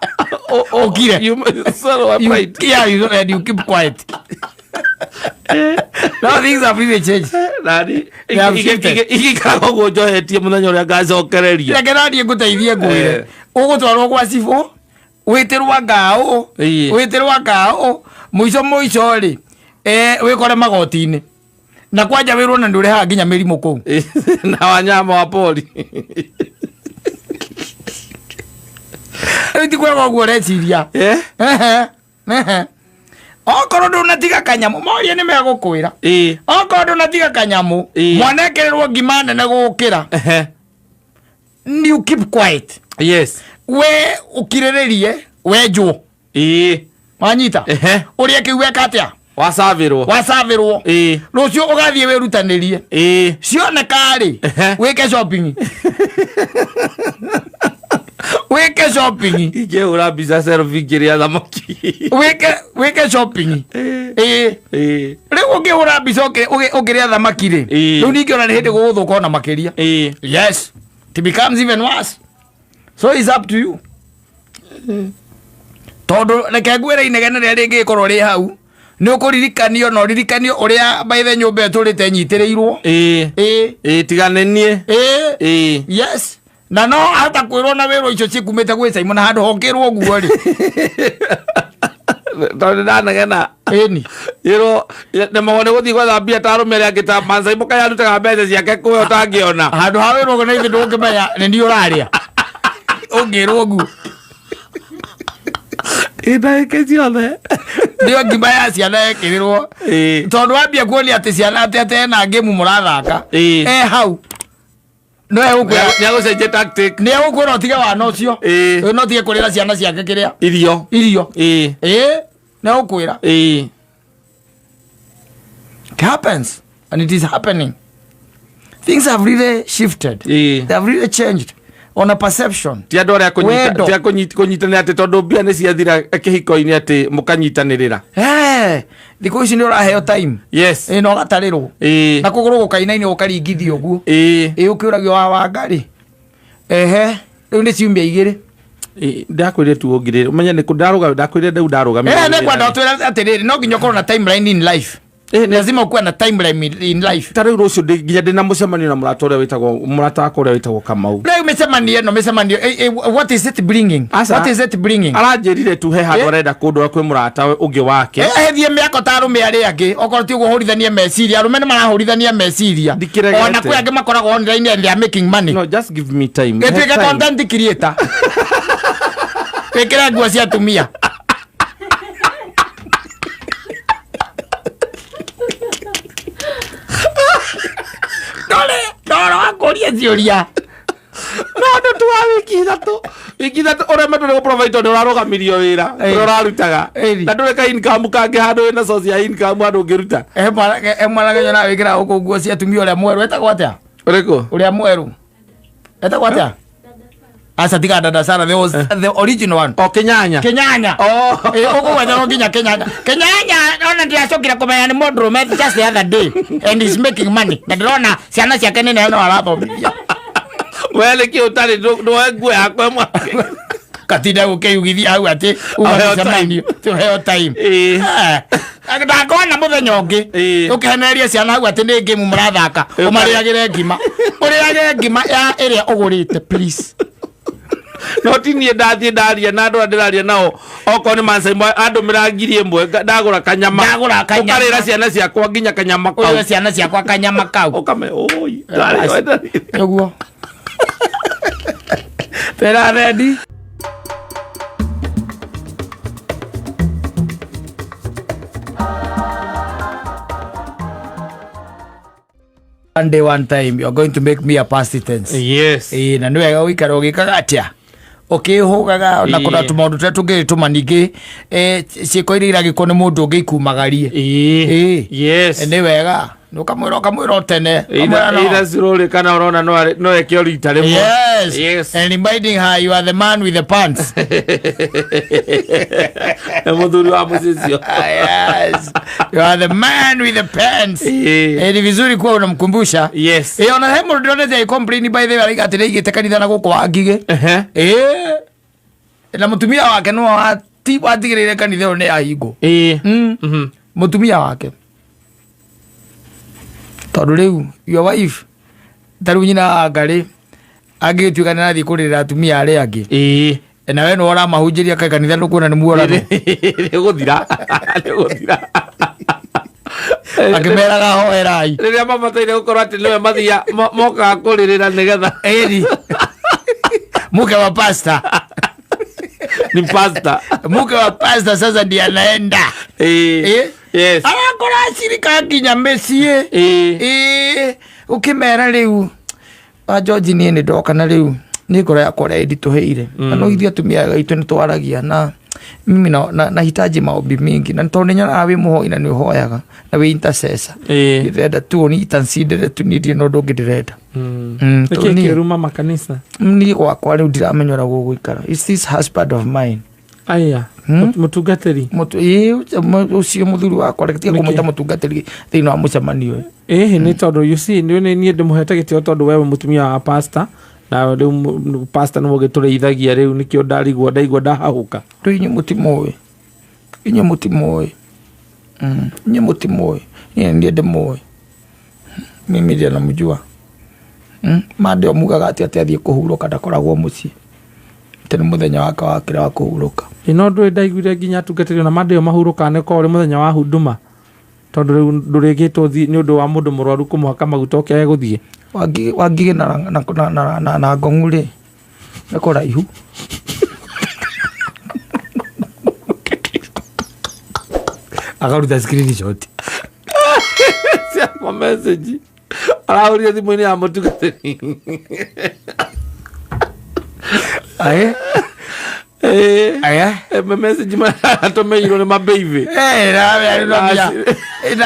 Ũkire. You swallow a You, pride. yeah, you, and you keep quiet. Now things have really changed. Nani They have shifted. igikaraga ũguo njohetie mũthenya ũrĩa ngacokereria. Reke naniĩ ngũteithie ngwĩre. Ũgũtwarwo gwa cibũ, wĩtĩrwo ngaũ, wĩtĩrwo ngaũ, mũico mũico rĩ, wĩkore magoti-inĩ. Na kwanja wĩrwo na nĩ ũrehaga nginya mĩrimũ kũu. Na wanyama wa pori. Rĩu ti kwega ũguo ũreciria. Ehe, ehe. Okorwo ndũnatiga kanyamũ, morie nĩ megũkwĩra. Okorwo ndũnatiga kanyamũ, mwana ekĩrĩrwo ngima nene gũkĩra. You keep quiet. We ũkirĩrĩrie, wenjwo. Wanyita? Ũrĩa kĩu weka atĩa? Wacabĩrwo. Wacabĩrwo. Rũciũ ũgathiĩ wĩrutanĩrie. Cioneka rĩ, wĩke shopping. Wĩke shopping. Ingĩhũra mbica selfie ngĩrĩa thamaki. Wĩke shopping. Rĩu ũngĩhũra mbica ũkĩrĩa thamaki rĩ, rĩu ningĩ ona nĩ hĩndĩ gũgũthũka ona makĩria. Yes. It becomes even worse. So it's up to you. Tondũ reke ngwĩre inegene rĩrĩa rĩngĩkorwo rĩ hau, nĩ ũkũririkanio na ũririkanio ũrĩa by the nyũmba ĩtũrĩte ĩnyitĩrĩirwo. Tigane niĩ. Yes. Na no ahota kwĩrwo na wĩrwo icio cikumĩte gwĩ Simon na handũ hokĩrwo ũguo rĩ. Tondũ ndanegena. Ĩni. Ĩrwo nĩ mago nĩ gũthiĩ gwetha mbia ta arũme arĩa angĩ ta Maasai mũkaĩ arutaga mbeca ciake kũwe ũtangĩona. Handũ ha wĩrwo ũguo na ithuĩ ndũngĩmenya nĩ niĩ ũrarĩa. Ũngĩrwo ũguo. Ndagĩka ciothe. Nĩyo ngima ya ciana yekĩrĩrwo. Tondũ wambia kuonia atĩ ciana atĩ atĩ ena ngĩmu mũrathaka. Hau. No egũkwĩra. Nĩ egũcenjia tactic. Nĩ egũkwĩra ũtige wana ũcio. No ũtige kũrĩra ciana ciake kĩrĩa. Irio. Irio. Nĩ egũkwĩra. It happens and it is happening. Things have really shifted. They have really changed on a perception. Ti andũ arĩa Wendo. ti a kũnyitanĩra atĩ tondũ mbia nĩ ciathira kĩhiko-inĩ atĩ mũkanyitanĩrĩra. Thikũ ici nĩ ũraheo time. Na ũgatarĩrwo. Na kũgũrũ gũkainainio ũkaringithio ũguo. Ũkĩũragio wa Wangari. Ehe, rĩu nĩ ciumia igĩrĩ. Ndakwĩrire tu ũngirĩre ũmenye nĩ kũ ndarũga ndakwĩrire rĩu ndarũgamire Eh, nĩ kwenda ũtwĩre atĩrĩrĩ, no nginya ũkorwo na timeline in life. Lazima ukuwe na timeline in life. Ta rĩu rũciũ nginya ndĩna mũcemanio na mũrata ũrĩa wĩtagwo mũrata wakwa ũrĩa wĩtagwo Kamau. Rĩu mĩcemanio ĩno mĩcemanio what is it bringing? Aca. What is it bringing? Aranjĩrire tu he handũ Eh? arenda kũndwara kwĩ mũrata ũngĩ wake. Hethie mĩako ta arũme arĩa angĩ, okorwo ti ũguo hũrithanie meciria. Arũme nĩ marahũrithania meciria. Ndikĩregete. Ona kwĩ angĩ makoragwo online and they are making money. No, just give me time. He Gĩtuĩke time. content creator, wĩkĩre nguo cia atumia. Ndore ndoro wakũria ciũria. No andũ tu wa wiki 3 ũrĩa metwo nĩ gũprovide tondũ ũrarũgamirio wĩra Eh. ũrĩa ũrarutaga Eh. na ndũrĩ ka income kangĩ handũ wĩna source ya income handũ ũngĩruta. He mwanake nyonaga wĩkĩraga gũkũ nguo cia atumia, ũrĩa mwerũ etagwo atĩa? Ũrĩkũ? Ũrĩa mwerũ etagwo atĩa? Aca, tiga dada Sara, there was the original one. O Kĩnyanya. Kenyanya. Oh. Ũkũgwetherwo nginya Kenyanya. Kenyanya ona ndĩracokire kũmenya nĩ mũndũrũme just the other day and he's making money, na ndĩrona ciana ciake nĩ nene no arathomithia. We nĩkĩ ũtarĩ ndwoe nguo yakwa ĩmwe? Katinda gũkĩyugithia hau atĩ uma Aheo time. mĩcemanio tũheo time. Ndakona mũthenya ũngĩ ũkĩhenereria ciana hau atĩ nĩ ngĩmu mũrathaka, ũmarĩagĩre ngima, ũrĩagĩre ngima ya ĩrĩa ũgũrĩte, please. No ti niĩ ndathiĩ ndaria na andũ arĩa ndĩraria nao, okorwo nĩ Maasai andũmĩra 1000 ndagũra kanyama. Ndagũra kanyama. Ũkarĩra ciana ciakwa nginya kanyama kau. Ũrĩre ciana ciakwa kanyama kau. Ũkame oi. Nĩguo twĩra rendi. One day, one time, you are going to make me a past tense. Yes. Ĩĩ, na nĩ wega gũikara ũgĩkaga atĩa, ũkĩhũgaga na kũrora tũmaũndũ tũrĩa tũngĩgĩtũma ningĩ ciĩko iria iragĩkwo nĩ mũndũ ũngĩ ikumagarie. Ĩĩ. Yes. Nĩ wega ũkamwĩra, ũkamwĩra o tene. Ũkamwĩra no. Either slowly kana ũrona no eke o rita rĩmwe. Yes. Yes. And reminding her you are the man with the pants. Nĩ mũthuri wa mũciĩ ũcio. Yes. You are the man with the pants. Ĩĩ. Ni vizuri kuwa unamkumbusha. Yes. Ona he mũndũ ndĩronete agĩcomplain, by the way, araiga atĩ nĩaigĩte kanitha na gũkũ wa Ngigĩ. Na mũtumia wake no watigĩrĩire kanitha ĩyo nĩ yahingwo. Mũtumia wake, tondũ rĩu your wife, ta rĩu nyina wa Ngarĩ angĩgĩtuĩka nĩ arathiĩ kũrĩrĩra atumia arĩa angĩ, na we nĩwe ũramahunjĩria kaĩ kanitha ndũkuona nĩ muorano. Nĩ gũthira. Nĩ gũthira. Akĩmeraga hoerai. Rĩrĩa mabataire gũkorwo atĩ nĩwe mathia mokaga kũrĩrĩra nĩgetha Ĩni mke wa pasta. Ni pasta. Mke wa pasta sasa ndiye anaenda. Yes. Arakora acirika nginya mĩciĩ. Ĩĩ, ũkĩmera rĩu wa George, niĩ nĩ ndoka na rĩu nĩ ngoro yakwa ũrĩa ĩnditũhĩire, na no ithuĩ atumia aitũ nĩ twaragia na mimi na nahitaji maombi mingi, na tondũ nĩ nyonaga wĩ mũhoi na nĩ ũhoyaga na wĩ intercessor, ndĩrenda tu ni intercede tu, niĩ ndirĩ na ũndũ ũngĩ ndĩrenda. Nĩkĩ Tondũ niĩ- kĩruma makanitha? Niĩ gwakwa rĩu ndiramenya ũrĩa gũgũikara. Is this husband of mine. Aya, mũtungatĩri. Ĩĩ, ũcio mũthuri wakwa, reke tiga Nĩkĩ? kũmwĩta mũtungatĩri thĩinĩ wa mũcemanio ũyũ. Ĩhĩ, nĩ tondũ you see nĩ niĩ ndĩmũhete gĩtĩo tondũ wewe mũtumia wa pastor, na rĩu pastor nĩwe ũgĩtũrĩithagia rĩu, nĩkĩo ndarigwo ndaigua ndahahũka. Rĩu inyuĩ mũtimũĩ, inyuĩ mũtimũĩ. Inyuĩ mũtimũĩ, niĩ niĩ ndĩmũĩ, mimi ndiye namjua. Mande mugaga atĩ athiĩ kũhurũka, ndakoragwo mũciĩ, atĩ nĩ mũthenya wake wakĩra wa kũhurũka. Ĩ no ndũĩ ndaiguire nginya atungatĩri ona mandĩ ĩyo mahurũkaga nĩ ũkorwo ũrĩ mũthenya wa huduma, tondũ rĩu ndũrĩgĩtwo nĩ ũndũ wa mũndũ mũrwaru kũmũhaka maguta ũkĩage gũthiĩ. Wangigĩ na ngong'u rĩ, nĩ kũraihu. Akaruta screenshot. Cia ma message arahũrire thimũ-inĩ ya mũtungatĩri. Aye. Aya. Message atũmĩirwo nĩ mabeibi. Eh,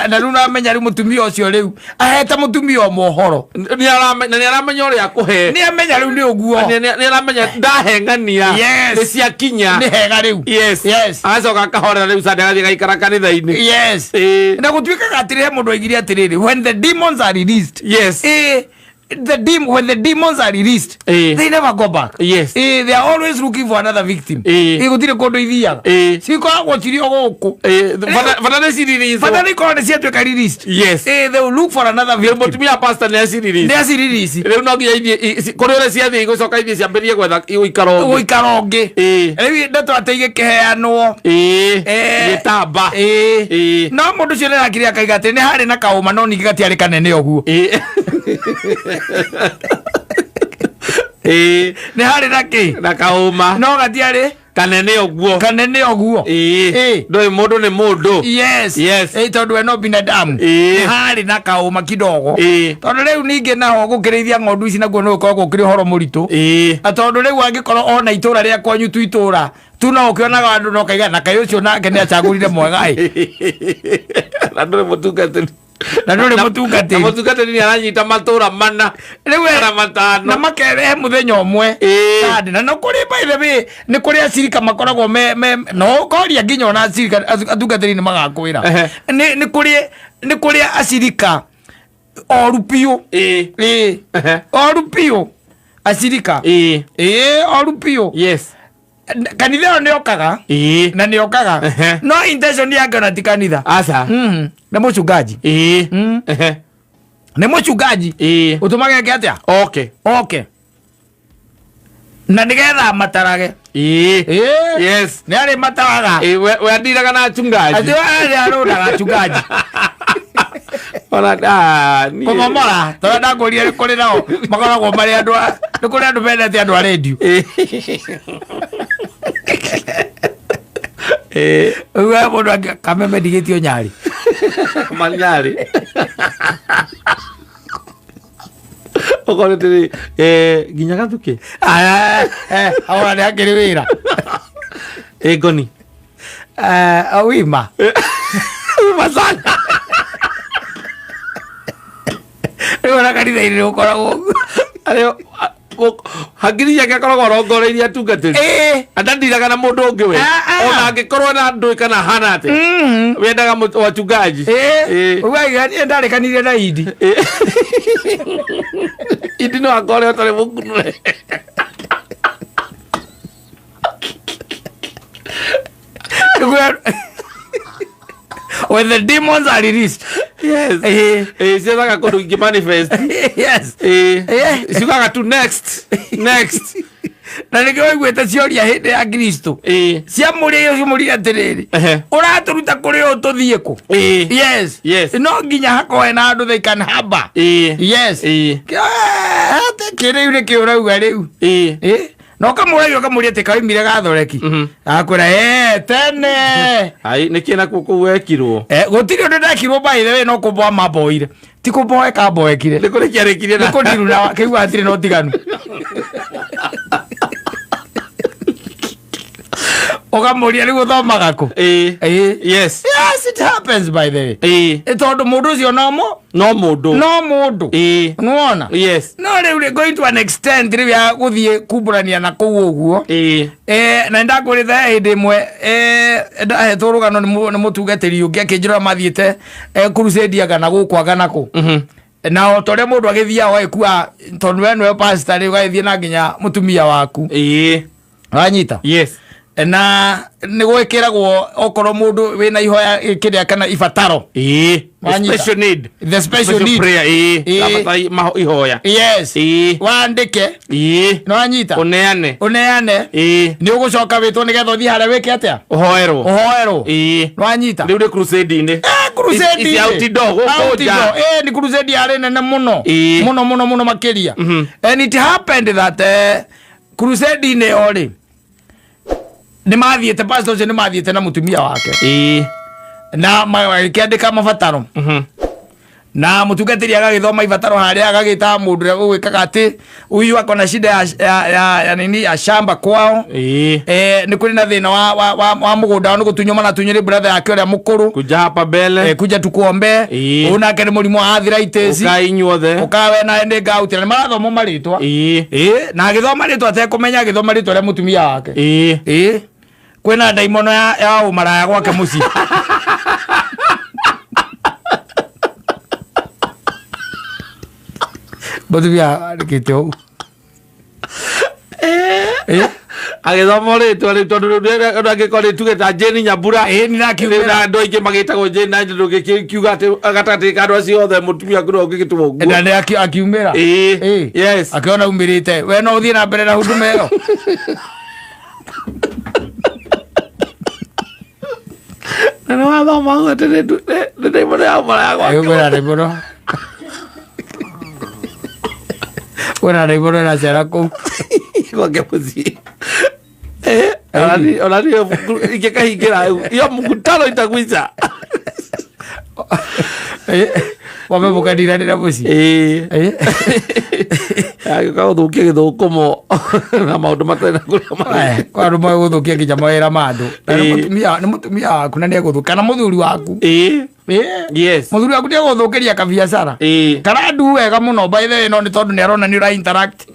na rĩu namenya rĩu mũtumia ũcio rĩu ahete mũtumia ũmwe ũhoro. Na nĩ aramenya ũrĩa akũhe. Nĩ amenya rĩu nĩ ũguo. Nĩ aramenya ndaheng'ania. Yes. Nĩ ciakinya. Nĩ hega rĩu. Yes. Yes. Agacoka akahorera rĩu Sunday agathiĩ agaikara kanitha-inĩ. Yes. Na gũtuĩkaga atĩrĩ, he mũndũ oigire atĩrĩrĩ, when the demons are released, The dem when the demons are released, they never go back. They are always looking for another victim. Gũtirĩ kũndũ ithiaga. Cikoragwo cirĩ o gũkũ. Bata nĩ ciririithwo. Bata nĩ ikorwo nĩ ciatuĩka released. They will look for another victim. Mũtumia pastor nĩ aciririthi. Nĩ acirelease. Rĩu no nginya ithiĩ kũrĩ ũrĩa ciathiĩ igũcoka ithiĩ ciambĩrĩrie gwetha ũikaro ũngĩ. Gũikara ũngĩ. Rĩu ndeto atĩ igĩkĩheanwo. Gĩtamba. No mũndũ ũcio nĩarakire akaiga atĩ nĩ harĩ na kaũma no ningĩ gatiarĩ kanene ũguo. Nĩ harĩ na kĩ? Na kaũma. No gatiarĩ kanene ũguo. Kanene ũguo. Ndũĩ mũndũ nĩ mũndũ. Yes. Yes. Tondũ we no binadamu. Nĩ harĩ na kaũma kidogo. Tondũ rĩu ningĩ naho gũkĩrĩithia ng'ondu ici naguo nĩ gũkoragwo gũkĩrĩ ũhoro mũritũ. Na tondũ rĩu angĩkorwo ona itũra rĩa kwanyu tu itũra tu no ũkĩonaga andũ no kaiga na kaĩ ũcio nake nĩ acagũrire mwega ĩ. Na ndũrĩ mũtungatĩri. Na ndũrĩ mũtungatĩri. Na mũtungatĩri nĩ aranyita matũra mana. Rĩu we- Kana matano. Na makerehe mũthenya ũmwe. Sunday. Na no kũrĩ by the way, nĩ kũrĩ acirika makoragwo me no ũkoria nginya ona acirika atungatĩri nĩ magakwĩra. Nĩ kũrĩ acirika oru biũ. Oru biũ. Acirika. Oru biũ. Kanitha ĩyo nĩokaga. Na nĩokaga. No intention yake ona ti kanitha. Aca. Nĩ mũchungaji. Nĩ mũchungaji. Ũtũmage eke atĩa? Okay. Okay. Na nĩgetha matarage. Yes. Nĩ arĩ mataraga. We andiraga na achungaji. Atĩ we arĩ arũraga achungaji. Ona, niĩ- Kũmomora, tondũ ndakũria nĩ kũrĩ nao makoragwo marĩ andũ a-, nĩ kũrĩ andũ mendete andũ a redio. Rĩu we mũndũ angĩ kameme ndigĩtio Nyarĩ. Ma Nyarĩ. Okorwo tĩrĩ, nginya gathukĩ. Aya, nĩ akĩrĩ wĩra. Ngoni. Wima. Wima sana. Rĩu ona kanitha-inĩ nĩ gũkoragwo ũguo. Arĩo, hakiri ciake akoragwo arongoreirie atungatĩri. Andandiraga na mũndũ ũngĩ we. Ona angĩkorwo na ndũĩ kana hana atĩa. Wendaga wachungaji. Ũguo aiga, niĩ ndarĩkanire na Idi. Idi no akore ũtarĩ mũkunũre. When the demons are released. Yes. Ciethaga kũndũ ingĩ manifest. Yes. Ciugaga tu next. Next. Na nĩkĩo waiguĩte ciũria hĩndĩ ya Kristo. Ciamũria iyo ciamũria atĩrĩrĩ. Ũratũruta kũrĩ ũũ tũthiĩ kũ? Yes. Yes. No nginya hakorwo na andũ they can harbor. Yes. Atĩ kĩrĩu nĩkĩo ũrauga rĩu. Na ũkamũragia ũkamũria atĩ kaoimire gathoreki. Akwĩra, tene. Ai, nĩkĩ nakuo kũu wekirwo? Gũtirĩ ũndũ ndekirwo by the way, no kũmboa mamboire. Ti kũmboeka mboekire. Nĩ kũrĩkia rĩkirie na- Nĩ kũndiruna, kĩu hatirĩ na ũtiganu. Ũkamũria rĩu ũthomaga kũ? Yes. Yes, it happens by the way. Tondũ mũndũ ũcio no No mũndũ. No mũndũ. Nĩwona? Yes. No rĩu rĩ, going to an extent rĩu ya gũthiĩ kumbũrania na kũu ũguo. Na nĩndakwĩrĩte he hĩndĩ ĩmwe, ndahetwo rũgano nĩ mũtungatĩri ũngĩ akĩnjĩra mathiĩte, crusade anga na gũkũ anga na kũ. Na o ta ũrĩa mũndũ agĩthiaga ũgagĩkua, tondũ we nĩwe pastor rĩ, ũgagĩthiĩ na nginya mũtumia waku. Wanyita? Yes. Na nĩ gwĩkĩragwo okorwo mũndũ wĩna ihoya kĩrĩa kana ibataro. Wanyita? Special need. The special Special need. prayer, Rabatara ihoya. Yes. Wandĩke. Nĩ wanyita? Ũneane. Ũneane. Nĩ ũgũcoka wĩtwo nĩgetha ũthiĩ harĩa wĩke atĩa? Ũhoerwo. Ũhoerwo. Nĩ wanyita? Rĩu nĩ crusade-inĩ. Crusade-inĩ. Ici outdoor, gũkũ Outdoor. nja. Nĩ crusade yarĩ nene mũno. Mũno, mũno, mũno makĩria. And it happened that crusade-inĩ ĩyo rĩ, nĩ mathiĩte, pastor ũcio nĩ mathiĩte na mũtumia wake. Na magĩkĩandĩka mabataro. Na mũtungatĩri agagĩthoma ibataro harĩa, agagĩta mũndũ ũrĩa ũgwĩkaga atĩ huyu ako na shida ya nini, ya shamba kwao. Nĩ kũrĩ na thĩna wa mũgũnda wao, nĩ gũtunywo maratunywo nĩ brother yake ũrĩa mũkũrũ. Kuja hapa mbele. Kuja tukuombe. Ũyũ nake nĩ mũrimũ wa arthritis. Ũkai inyuothe. Ũkai we nawe nĩ gout. Na nĩ marathoma marĩtwa. Na agĩthoma rĩtwa atekũmenya, agĩthoma rĩtwa rĩa mũtumia wake. Kwĩna ndaimono ya ũmaraya gwake mũciĩ. Mũtumia andĩkĩte ũguo. Eh? Agĩthoma rĩtwa rĩu, tondũ rĩu angĩkorwo rĩtuge ta Jane Nyambura. Ĩĩ, nĩ Rĩu na andũ aingĩ magĩtagwo Jane, na ndũngĩkiuga atĩ gatagatĩ ka andũ acio othe mũtumia waku nĩwe ũngĩgĩtwo ũguo. Na nĩ akiumĩra. Ĩĩ. Ĩĩ. Yes. Akĩona umĩrĩte we no ũthiĩ na mbere na huduma ĩyo. Na nĩ wathoma ũguo atĩ nĩ ndaimono ya maraya gwake. Kwĩna ndaimono, kwĩna ndaimono ĩracera kũu. Gwake mũciĩ. Eh, ona niĩ ingĩkahingĩra iyo mkutano itakuica. Wambe mũkaniranĩra mũciĩ. Ĩĩ. Eh. Agĩũka gũthũkia gĩthũkũmo na maũndũ matarĩ na kũrĩa marĩ. Eh, kwa andũ magũthũkia nginya mawĩra ma andũ. Na nĩ Ĩĩ. mũtumia, nĩ mũtumia waku na nĩegũthũkia, kana mũthuri waku. Ĩĩ. Ĩĩ. Yes. Mũthuri waku nĩegũthũkĩria kabiacara. Ĩĩ. Karandu wega mũno, by the way, no nĩ tondũ nĩ arona nĩ ũra interact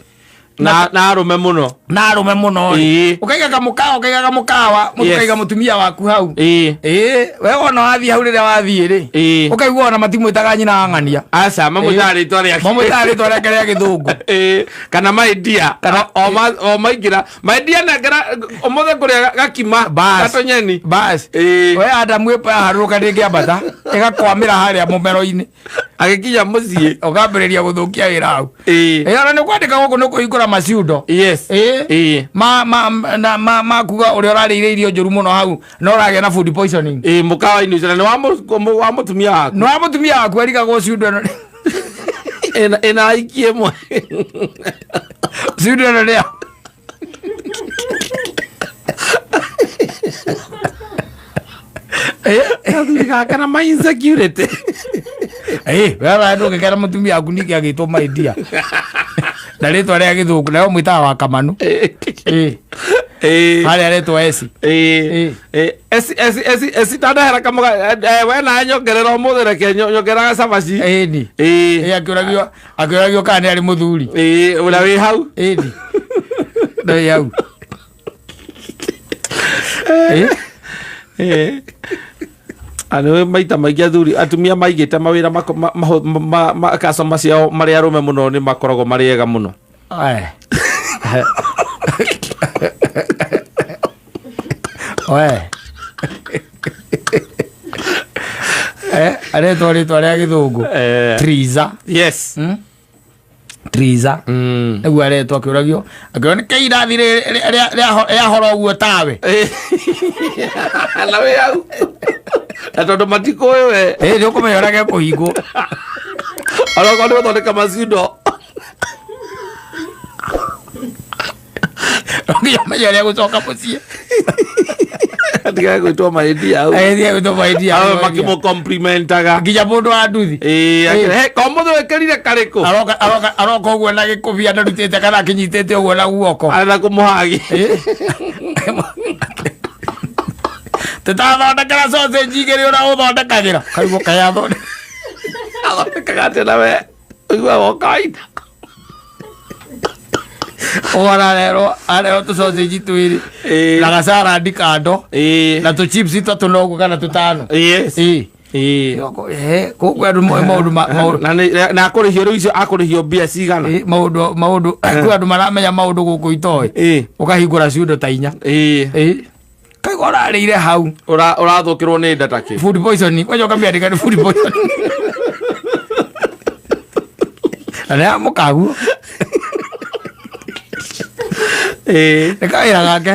Na arũme mũno. Na arũme mũno. Ĩĩ. Ũkaiga kamũkawa, ũkaiga kamũkawa, Yes. ũkaiga mũtumia waku hau. Ĩĩ. Ĩĩ, we wona wathiĩ hau, rĩrĩa wathiĩ rĩ, Ĩĩ. ũkaigua ona matimwĩtaga nyina wa ng'ania. Aca, mamwĩtaga rĩtwa rĩake. Mamwĩtaga rĩtwa rĩake rĩa gĩthũngũ. Ĩĩ, kana my dear. Kana- O maingĩra, my dear, nengera ũmũthĩ kũrĩa gakima. Bas. Gatonyeni. Bas. Ĩĩ. We Adamu ĩharũrũka ndĩngĩambata, ĩgakwamĩra harĩa mũmero-inĩ. Agĩkinya mũciĩ. Ũkambĩrĩria gũthũkia wĩra hau. Ĩĩ. Ĩĩ, ona nĩ kwandĩka gũkũ nĩ kũhingũra maciundo. Yes. Ĩĩ. Ĩĩ. Ma na ma kuga ũrĩa ũrarĩire irio njũru mũno hau na ũragĩa na food poisoning. Ĩĩ, mũkawa-inĩ ũcio na nĩ wa mũtumia waku. Nĩ wa mũtumia waku arigagwo ciundo ĩno. Ĩna aiki ĩmwe. Ciundo ĩno nĩ ya Gathuri gaka na my insecurity. Ĩĩ, wewe ndũngĩkera mũtumia waku ningĩ agĩtwo my dear na rĩtwa rĩa gĩthũngũ, nayo mwĩtaga wa kamanu. Ĩĩ. Ĩĩ. Harĩa aretwo eci. Ĩĩ. Ĩĩ, eci eci eci eci tandahera kamuga, we nawe nyongerera ũmũthĩ, reke nyongerera cabaci. Ĩni. Ĩĩ. Ĩĩ, akĩũragio kana nĩ arĩ mũthuri. Ĩĩ, ũrĩa wĩ hau. Ĩni, ndĩ hau. Ĩĩ. Ĩĩ. Nĩ maita maingĩ athuri, atumia maigĩte mawĩra customer ciao marĩ arũme mũno, nĩ makoragwo marĩ ega mũno. Oe. Oe. Eh, aretwo rĩtwa rĩa gĩthũngũ. Eh. Triza. Yes. Triza. Nĩguo aretwo, akĩũragio. Akĩũragio nĩ kĩ irathi rĩahora ũguo tawe. Ĩĩ. Na wĩ hau na tondũ matikũĩ we. Ĩĩ, nĩ ũkũmenya ũrĩa gekũhingwo. Onokorwo nĩ gũthondeka macindo. Nginya ũmenye ũrĩa gũcoka mũciĩ. Atigae gwĩtwo mahĩtia hau. Ĩĩ, thiĩ gwĩtwo mahĩtia. Awe makĩmũcomplimentaga. Nginya mũndũ wa nduthi. Ĩĩ, akĩra, "Hey, ko mũthĩ wĩkĩrire karĩkũ?" Aroka ũguo na gĩkũbia ndarutĩte kana akĩnyitĩte ũguo na guoko. Arenda kũmũhagi. Tũtathondekera sausage igĩrĩ ũrĩa ũthondekagĩra kaigua kayathonde. Athondekaga atĩa na we ũiguaga o kawaida? Ũgona arerwo tũ sausage twĩrĩ na gacarandi kando na tũ chips tũtatũ noguo kana tũtano. Ĩĩ. Kũguo andũ moĩ maũndũ maũndũ. Na akũrĩhio rĩu icio, akũrĩhio mbia cigana? Ĩĩ, maũndũ kwĩ andũ maramenya maũndũ gũkũ itoĩ. Ũkahingũra ciundo ta 4. Ĩĩ. Kaigua ũrarĩire hau. Ũrathũkĩrwo nĩ nda takĩ. Food poisoning, kwanja ũkamĩandĩka nĩ food poisoning na nĩ amũkaguo. Nĩ kawĩra gake.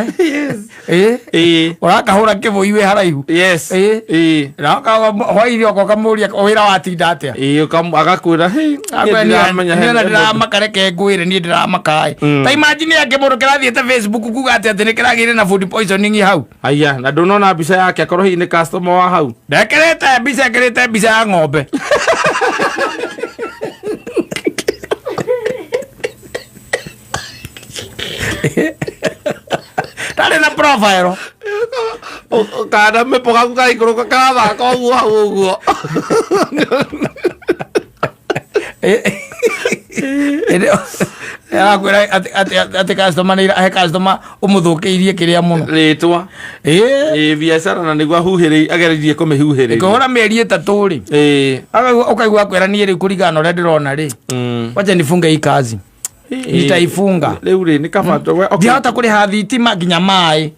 Ĩĩ. Ũrakahũra kĩbũi wĩ haraihu. Ĩĩ. Na hwainĩ oka ũkamũria wĩra watinda atĩa. Ĩĩ, agakwĩra, "Hey, niĩ ndiramenya." Niĩ ona ndĩramaka, reke ngwĩre, niĩ ndĩramaka. Ta imagine yake mũndũ kĩrathiĩte Facebook kuga atĩ nĩ kĩragĩire na food poisoning hau. Aya, na ndũnona mbica yake, akorwo hihi nĩ customer wa hau. Ndekĩrĩte mbica, ekĩrĩte mbica ya ng'ombe. Ndarĩ na profile. Kana mĩpo gaku karaikũrũka karathaka ũguo hau ũguo. Arakwĩra atĩ customer nĩ he customer ũmũthũkĩirie kĩrĩa mũno. Rĩtwa. Ĩĩ. Ĩĩ, biacara na nĩguo ahuhĩrĩ ageririe kũmĩhuhĩrĩria. Kũhũra mĩeri 3 rĩ. Ĩĩ. Ũkaigua akwĩra niĩ rĩu kũringana na ũrĩa ndĩrona rĩ. Wacha nifunge hii kazi. Nitaifunga. Rĩu rĩ nĩ kaba okay. Ndihota kũrĩha thitima nginya maĩ.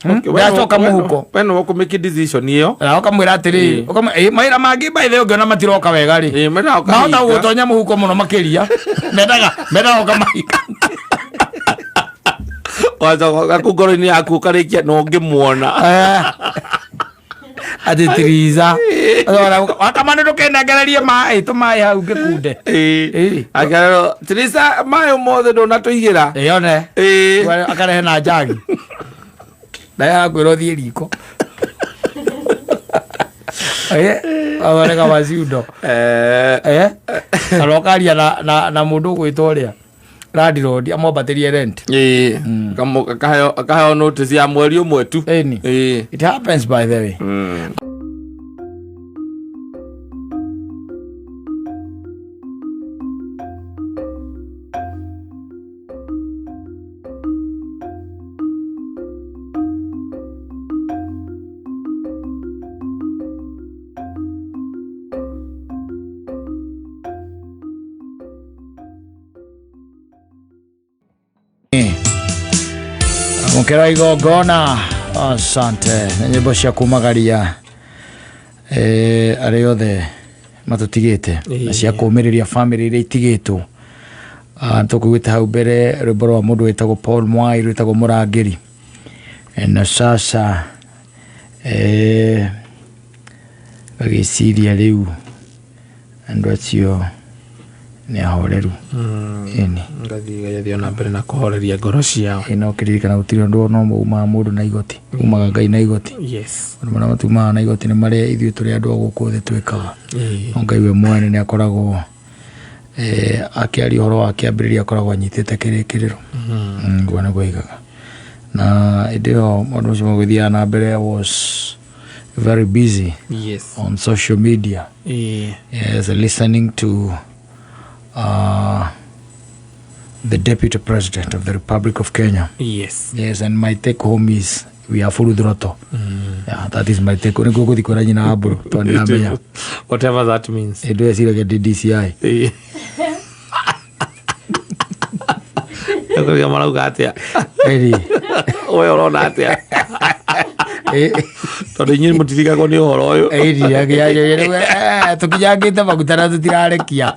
Okay, we Ndacoka no- we no- mũhuko. we no ũkũmake decision ĩyo. Na ũkamwĩra atĩrĩrĩ, mawĩra mangĩ by the way ũngĩona matiroka wega rĩ. Ĩĩ, mendaga Mahota ũkahinga. gũgũtonya mũhuko mũno makĩria. Mendaga ũkamahinga. Wacoka kuu ngoro-inĩ yaku ũkarĩkia na ũngĩmuona. Atĩ tiriza. Wakama nĩ ndũkenengererie maĩ tũmaĩ hau ngĩkunde. Ĩĩ. Akerwo, Teresa, maĩ ũmũthĩ ndũnatũigĩra. Ĩĩ one. Ĩĩ. Akarehe na njagi. Naye akwĩra ũthiĩ riko. Athondeka maciundo. Arokaria na mũndũ ũgwĩtwo ũrĩa landlord amwambatĩrie rent. Ĩĩ. Akaheo notice ya mweri ũmwe tu. Ĩni. Ĩĩ. It happens by the way. Mukera igongona. Asante. Nĩ nyĩmbo cia kumagaria arĩa othe matũtigĩte na cia kũũmĩrĩria family iria itigĩtwo. Tũkuĩte hau mbere rwĩmbo rwa mũndũ wĩtagwo Paul Mwai rwĩtagwo Mũrangĩri. Na sasa ngagĩciria rĩu andũ acio nĩ ahoreru. Ĩni. Ngathiĩ ngathiĩ ona mbere na kũhoreria ngoro ciao. Ĩ, no kĩririkana gũtirĩ ũndũ ona ũmwe umaga mũndũ na igoti. Umaga Ngai na igoti. Yes. Maũndũ marĩa matumaga na igoti nĩ marĩa ithuĩ tũrĩ andũ a gũkũ thĩ twĩkaga. Ĩĩ. No Ngai we mwene nĩ akoragwo akĩaria ũhoro wa kĩambĩrĩria akoragwo anyitĩte kĩrĩkĩrĩro. Ũguo nĩguo oigaga. Na hĩndĩ ĩyo maũndũ macio magũthiaga na mbere was very busy Yes. on social media. Ĩĩ. Yes, listening to the Deputy President of the Republic of Kenya. Yes. Yes, and my take home is we are full throttle. Yeah, that is my take. Nĩguo gũthiĩ kwĩra nyina wa mbũrũ tondũ nĩndĩramenya. Whatever that means. Hĩndĩ ĩyo eciragia ndĩ DCI. Ĩĩ. Nĩkũrĩa marauga atĩa? Ĩni. We ũrona atĩa? Ĩ- Tondũ inyuĩ mũtirigagwo nĩ ũhoro ũyũ. Ĩni, tũkinyangĩte maguta na tũtirarekia.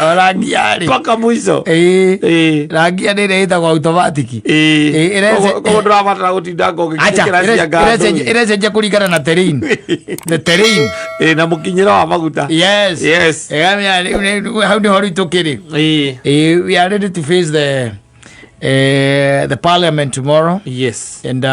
O rangia rĩ. Mpaka mwisho. Ĩĩ. Ĩĩ. Rangia nĩ ĩrĩa ĩtagwo automatic. Ĩĩ. Ĩĩ, Koguo ndũrabatara gũtinda Acha, ngũgĩkĩra cia ngandũ. ĩrecenjia kũringana na terrain. The terrain. Ĩĩ, na mũkinyĩro wa maguta. Yes. Yes. Ĩgamenya rĩu hau nĩho rĩu tũkĩrĩ. Ĩĩ. Eh, we are ready to face the parliament tomorrow. Yes. And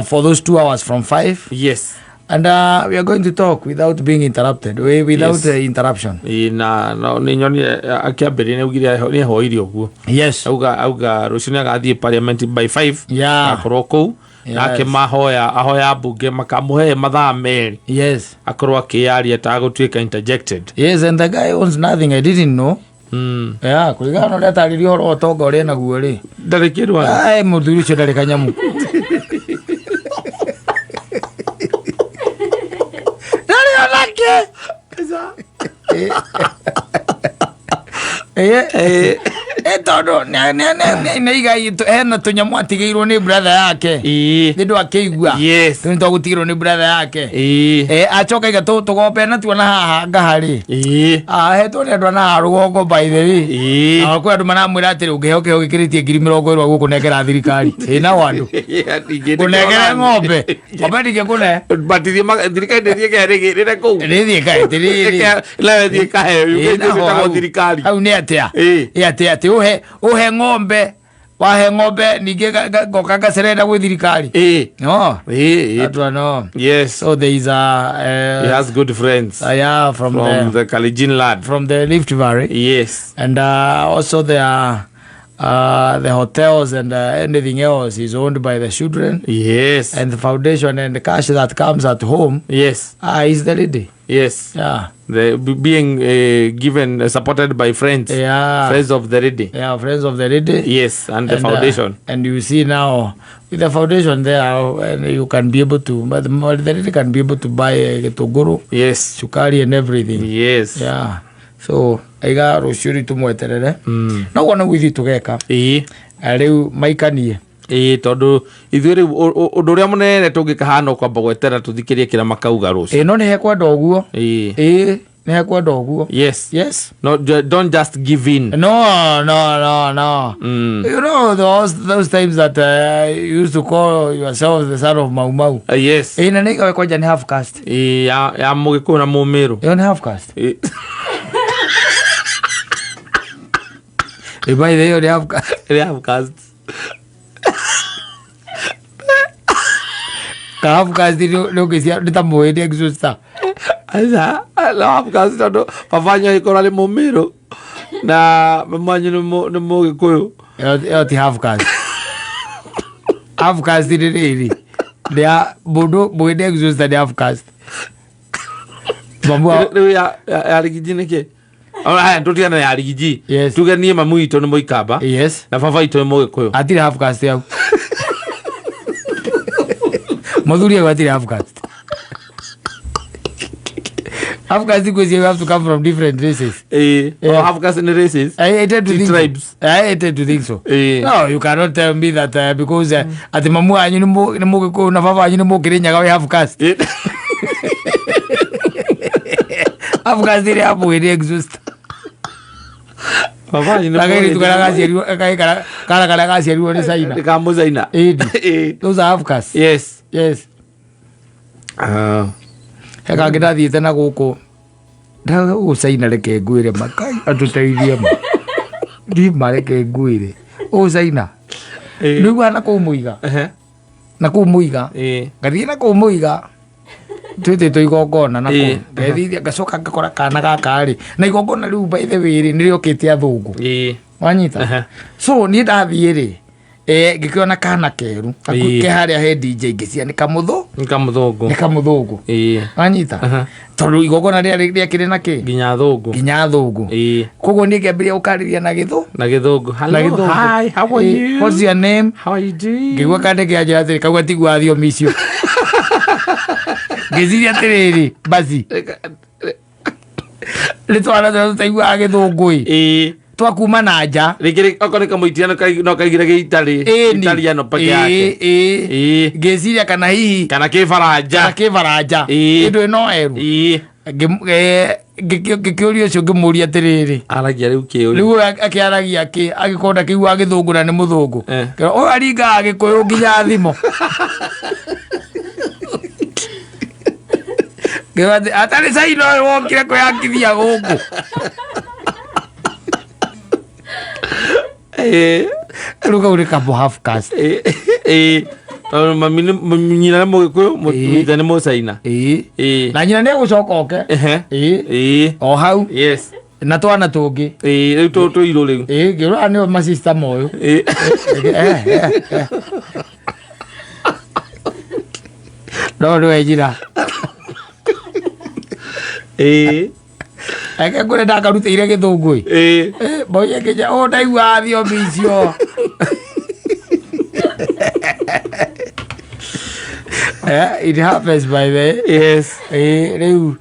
for those 2 hours from 5. Yes. And we are going to talk without being interrupted, without Yes. Interruption. Ĩĩ, na no nĩ nyonire akĩambĩrĩria nĩ augire nĩ ahoire ũguo. Yes. Auga rũciũ nĩ agathiĩ parliament by 5. Yeah. Akorwo kũu. Yes. Nake mahoya ahoya mbunge makamũhe mathaa merĩ. Yes. Akorwo akĩyaria tagũtuĩka interjected. Yes, and the guy owns nothing. I didn't know. Yeah, kũringana na ũrĩa atarĩria ũhoro wa ũtonga ũrĩa naguo rĩ. Ndarĩ kĩndũ arĩ. Ai, mũthuri ũcio ndarĩ kanyamu. Ndarĩ onake. Ĩ, tondũ nĩ igai hena tũnyamũ atigĩirwo nĩ brother yake. Ĩĩ. Nĩ ndũ akĩigua. Yes. Tũu nĩ twagũtigĩrwo nĩ brother yake. Ĩĩ. Acoka aiga tũgombe natuo na haha ngaha rĩ. Ĩĩ. Ahetwo nĩ andũ a na haha rũgongo by the way. Ĩĩ. Na kwĩ andũ maramwĩra atĩrĩ ũngĩheo kĩheo gĩkĩrĩtie ngiri mĩrongo ĩrĩ agũkũnengera thirikari. Ĩ nao andũ. Kũnengere ng'ombe. Ng'ombe ndingĩkũne. Batithie thirikari ndĩthiĩ kerĩgĩrĩre kũu. Rĩthiĩ kaĩ atĩrĩrĩ. Nayo ĩthiĩ ĩkaheo Ĩ, naho ĩtagwo hau. thirikari. Hau nĩ atĩa? Ĩ. Ĩ atĩa atĩ ũhe ng'ombe wahe ng'ombe ningĩ ngoka ngacerenda gwĩ thirikari. Ĩ. No. Ĩ, ĩ. That one, no. Yes. So there is a He has good friends yeah, from from the Kalenjin land. From the Rift Valley. Yes. And also there are the hotels and anything else is owned by the children. Yes. And the foundation and the cash that comes at home Yes. is the lady. Yes. Yeah. The being given supported by friends. Friends of the lady. Yeah, friends of the lady. Yes, and the foundation. And you see now with the foundation there, and you can be able to, but the lady can be able to buy gĩtũngũrũ, cukari and everything. Yeah, so aiga rũciũ rĩu tũmweterere. Noguo nĩguo ithuĩ tũgeka. Rĩu maikanie. Ĩĩ, tondũ ithuĩ rĩu ũndũ ũrĩa mũnene tũngĩka hana kwamba gwetera tũthikĩrie kĩrĩa makauga rũciũ. Ĩ, no nĩ hekwenda ũguo. Ĩĩ. Ĩ, nĩ hekwenda ũguo. Yes. No, don't just give in. No, no, no, no. You know those times that you used to call yourself the son of Mau Mau. Yes. Ĩ, na nĩ ikawe kwanja nĩ half caste. Ĩĩ, ya mũgĩkũyũ na mũmĩrũ. Ĩyo nĩ half caste. Ĩĩ. Ĩ, by the way, ĩyo nĩ half caste. Ĩrĩ half caste. Ka half caste nĩ ũngĩcia nĩ ta mũhĩndĩ exhauster. Aca, no half caste tondũ baba wanyu agĩkorwo arĩ mũmĩrũ na mama wanyu nĩ mũgĩkũyũ. Ĩyo ti half caste. Half caste nĩ rĩrĩ. Nĩ ya mũndũ mũhĩndĩ exhauster nĩ half caste. Mamu Rĩu ya rigiji nĩkĩ? Ona haya tũtigane ya rigiji. Yes. Tuge niĩ mamu witũ nĩ mũikamba na baba witũ nĩ mũgĩkũyũ. Atirĩ half caste hau. Mũthuri ũyũ atirĩ half caste. Half caste because you have to come from different races. Ĩĩ. Yeah. Oh, half caste nĩ races. I tend to Ti think tribes. So. I tend to think so. Ĩĩ. No, you cannot tell me that because ati mamu wanyu nĩ mũgĩkũyũ na baba wanyu nĩ mũkĩrĩnyaga wĩ half caste. Ĩĩ. Half caste ĩrĩ ya mũhĩndĩ exhaust. Baba wanyu nĩ Na kairĩtu karĩa mũhĩndĩ. gaciarirwo kana karĩa gaciarirwo nĩ China. Nĩ ka mũcaina. Ĩni. Ĩĩ. Those are half caste. Yes. Yes. Ah. He kangĩ ndathiĩte na gũkũ ndagũcaina, reke ngwĩre makai atũteithie ma ndima, reke ngwĩre ũcaina. Ĩĩ. Nĩguo na kũu mũiga na kũu mũiga ngathiĩ na kũu mũiga twĩtĩtwo igongona na kũu ngethithia, ngacoka ngakora kana gaka rĩ na igongona rĩu, by the way rĩ, nĩrĩokĩte athũngũ. Wanyita? So niĩ ndathiĩ rĩ, ngĩkĩona kana keru ke harĩa he DJ, ngĩcia nĩ kamũthũ. Nĩ kamũthũngũ. Nĩ kamũthũngũ. Wanyita? Tondũ igongona rĩarĩ rĩakĩrĩ na kĩ? Nginya athũngũ. Nginya athũngũ. Koguo niĩ ngĩambĩrĩria gũkarĩria na gĩthũ Na gĩthũngũ. Na Hello, gĩthũngũ. hi, how are you? What's your name? How are you doing? Ngĩigua kande kĩanjĩra atĩrĩ, kauga tigua thiomi icio. Ngĩciria atĩrĩrĩ, basi nĩ twana tũrĩa tũtaiguaga gĩthũngũ ĩ twakuma na nja. Rĩngĩ okorwo nĩ kamũitiano no kaigire gĩitarĩ. Ĩni. Italiano peke yake. Ĩĩ. Ngĩciria kana hihi Kana kĩbaranja. kana kĩbaranja. Ĩndũ ĩno eru. Ngĩkĩũria ũcio, ngĩmũria atĩrĩrĩ, Aragia rĩu kĩũria. Rĩu ũyũ akĩaragia kĩ agĩkorwo ndakĩiguaga gĩthũngũ na nĩ mũthũngũ? Ngĩra, ũyũ aringaga gĩkũyũ nginya thimo. Ngĩra atĩ, atarĩ caina ũyũ wokire kwĩyakithia gũkũ. Rĩu kau nĩ kamũ half caste. Ĩĩ. Tondũ mami nyina nĩ mũgĩkũyũ, ithe nĩ mũcaina. Na nyina nĩ egũcoka oke. Ĩĩ. O hau. Na twana tũngĩ. Ĩĩ, rĩu tũirũ rĩu. Ĩĩ, ngĩrora nĩo masista moyũ. No nĩwe njira. Reke ngwĩre ndakarutĩire gĩthũngũ ĩ. Mboie nginya ũ ndaiguaga thiomi icio. It happens, by the way. Rĩu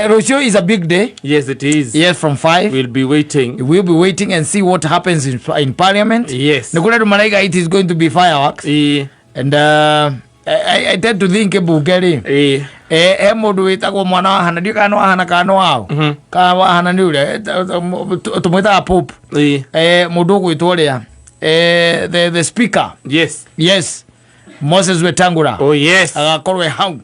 rũciũ is a big day. Yes, it is. Yes, from 5. We'll be waiting. We'll be waiting and see what happens in parliament. Nĩ kũrĩ andũ maraiga it is going to be fireworks. And I tend to think mbunge rĩ, he mũndũ wĩtagwo mwana wa Hana, ndiũ kana nĩ wa Hana kana nĩ wao. Kana wa Hana nĩ ũrĩa tũmwĩtaga Pope. Mũndũ ũgwĩtwo ũrĩa the speaker. Yes, Moses Wetangula. Oh yes. Agakorwo e hau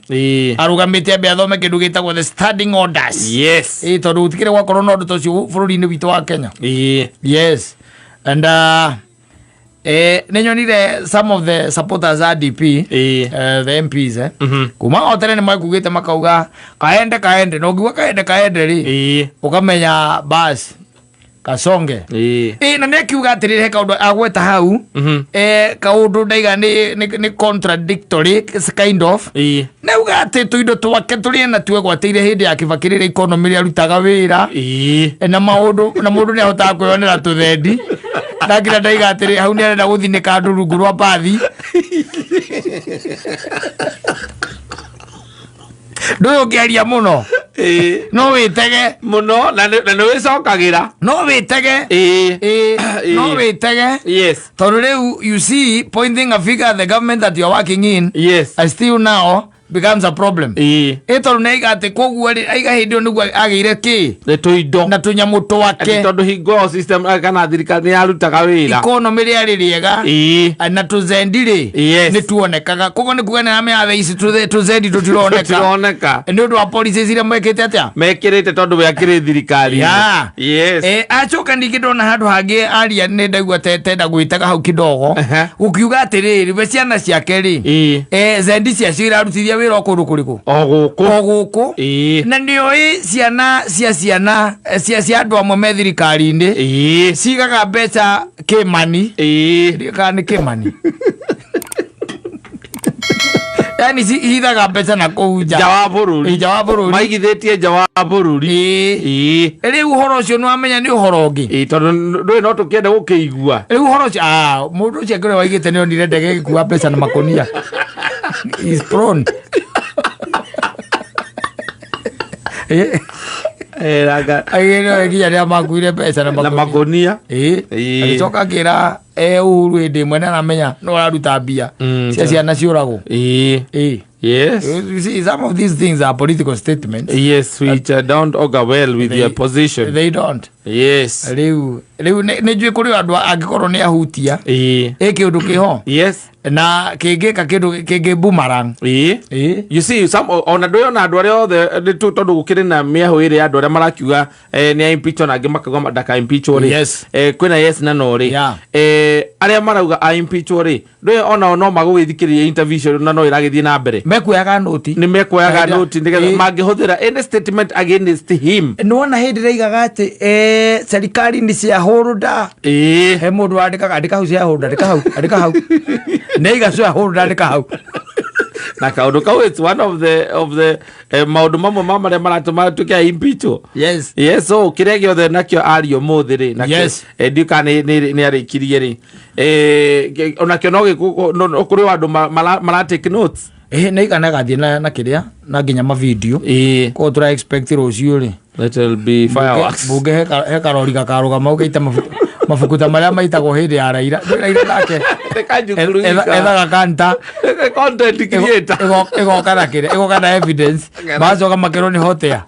arũgamĩte ambe athome kĩndũ gĩtagwo the standing orders. Ĩ, tondũ gũtikĩrĩ gwakorwo na ũndũ ta ũcio bũrũri-inĩ witũ wa Kenya. Yes, and nĩ nyonire some of the supporters a DP, the MPs, kuma o tene nĩ makugĩte makauga kaende kaende, na ũngiuga kaende kaende rĩ, ũkamenya bas Kasonge. Ĩĩ. Ĩ na nĩ akiuga atĩrĩrĩ, he kaũndũ agweta hau. Kaũndũ ndaiga nĩ contradictory kind of. Nauga atĩ tũindo twake tũrĩa na twegwatĩire hĩndĩ ya Kibaki rĩrĩa economy rĩarutaga wĩra. Na maũndũ na mũndũ nĩ ahotaga kwĩyonera tũthendi, na nginya ndaiga atĩrĩ, hau nĩ arenda gũthinĩka andũ rungu rwa bathi. Ndũyũ ũngĩaria mũno no wĩtege. Mũno, na nĩ wĩcokagĩra. No wĩtege. Ĩĩ, no wĩtege. Tondũ rĩu, you see, pointing a finger at the government that you are working in still now becomes a problem. Ĩ tondũ nĩ aiga atĩ koguo rĩ, aiga hĩndĩ ĩyo nĩguo agĩire kĩ Nĩ tũindo na tũnyamũ atĩ twake. Tondũ hingo ĩyo system kana thirikari nĩ yarutaga wĩra. Economy rĩarĩ rĩega. Na tũzendi rĩ, nĩ tuonekaga. Koguo nĩ kuga nĩ aramenya thaa ici tũzendi tũtironeka. Tũtironeka. Nĩ ũndũ wa policies iria mwekĩte atĩa. Mekĩrĩte tondũ we akĩrĩ thirikari. Acoka ningĩ ndona handũ hangĩ aria, nĩ ndaigua tenda gwĩtaga hau kidogo. Gũkiuga atĩrĩrĩ, we ciana ciake rĩ, zendi ciacio irarutithia wĩra o kũndũ kũrĩkũ? O gũkũ. O gũkũ. Na nĩoĩ ciana cia ciana cia andũ amwe me thirikari-inĩ cigaga mbeca Kĩmani. Kana nĩ Kĩmani, yani cihithaga mbeca na kũu nja. Nja wa bũrũri. Nja wa bũrũri. Maigithĩtie nja wa bũrũri. Rĩu ũhoro ũcio nĩ wamenya nĩ ũhoro ũngĩ. Ĩĩ, tondũ ndũĩ no tũkĩende gũkĩigua. Rĩu ũhoro ũcio, mũndũ ũcio angĩrĩa waigĩte nĩ onire ndege ĩgĩkua mbeca na makũnia is prone. Agĩrĩo nginya rĩrĩa makuire mbeca na na makũnia. Makũnia. Agĩcoka akĩra Uhuru hĩndĩ ĩmwe nĩ aramenya no araruta mbia cia ciana ciũragwo. You see, some of these things are political statements. Yes, which don't augur well with your position. They don't. Rĩu nĩ njũĩ kũrĩ andũ angĩkorwo nĩ ahutia ĩ kĩũndũ kĩho na kĩngĩka kĩndũ kĩngĩ boomerang. You see, some ona ndũĩ ona andũ arĩa othe nĩ tondũ gũkĩrĩ na mĩahũ ĩrĩ ya andũ arĩa marakiuga nĩ a impeach, na angĩ makauga ndaka impeachwo rĩ. Kwĩna yes na no rĩ. Arĩa marauga a impeachwo rĩ, ndũĩ onao no magũgĩthikĩrĩria interview icio na no ĩragĩthiĩ na mbere. Mekuoyaga nũti. Nĩ mekuoyaga Noti. noti nĩgetha mangĩhũthĩra any statement against him. Nĩwona hĩndĩ ĩraigaga atĩ serikali nĩ ciahũrũnda. He mũndũ wandĩkaga, andĩka hau ciahũrũnda, andĩka hau, andĩka hau, nĩaiga ciahũrũnda, andĩka hau. Na kaũndũ kau, it's one of the maũndũ mamwe ma marĩa maratũma tuĩke a impeachwo. Yes, so kĩrĩa gĩothe nakĩo ario mũthĩ rĩ nakĩo, ndiũĩ kana nĩ arĩkirie rĩ, onakĩo no kũrĩ o andũ mara take notes. Ĩ nĩaiga nĩagathiĩ na kĩrĩa na nginya mavideo. Koguo tũra expect rũciũ rĩ, That will be fireworks. Bunge he karori gakarũgama ũgaita mabuku ta marĩa maitagwo hĩndĩ ya Raila. Ndũĩ Raila nake Kanjukuru gika. Ethaga kanta. Content creator. Ĩgoka na kĩrĩa, ĩgoka na evidence, magacoka makerwo nĩ hotea.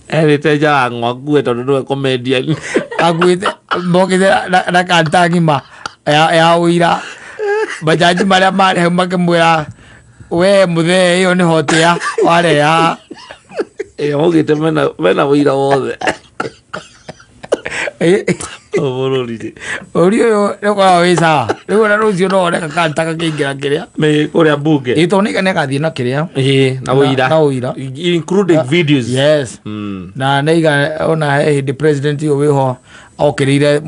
Erĩte Jalang'o akue tondũ nĩwe comedian. Akuĩte mokĩte na kanta ng'ima ya ũira, majaji marĩa marĩ hau makĩmwĩra, we mũthee, ĩyo nĩ hotea wareha. Ĩ augĩte mena ũira wothe. Bũrũri rĩ. Bũrũri ũyũ nĩ ũkoragwo wĩ sawa. Rĩu ona rũciũ no wone gakanta gakĩingĩra kĩrĩa. Nĩ kũrĩa bunge. Ĩ tondũ nĩ agathiĩ na kĩrĩa. Ĩ na ũira. Na ũira. Including videos. Yes. Na nĩiga ona he hĩndĩ president ũyũ wĩho okĩrĩire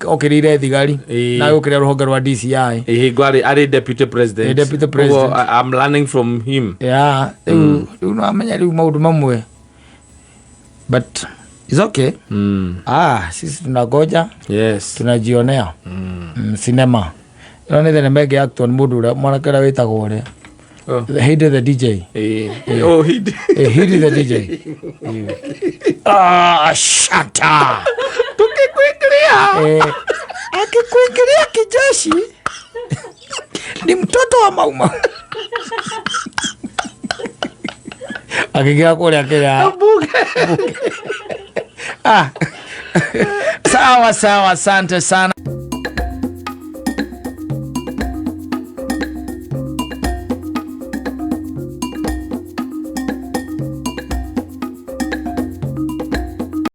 okĩrĩire thigari na agĩũkĩrĩra rũhonge rwa DCI. Ĩ hingo arĩ deputy president. Ĩ, deputy president. Ũguo, I'm learning from him. Yeah, rĩu no amenya rĩu maũndũ mamwe, but it's okay. Ah, sisi tunangoja. Tunajionea sinema ĩno nĩ thenema ĩngĩ actor nĩ mũndũ ũrĩa mwanake ũrĩa wĩtagwo ũrĩa. Oh. Hĩndĩ the DJ. Oh, he Hĩndĩ the DJ. Ah, shata. Tukikuingilia. Akikuingilia kijeshi ni mtoto wa mauma akĩingĩra kũrĩa kĩrĩa. Bunge. Ah. Sawa sawa, asante sana.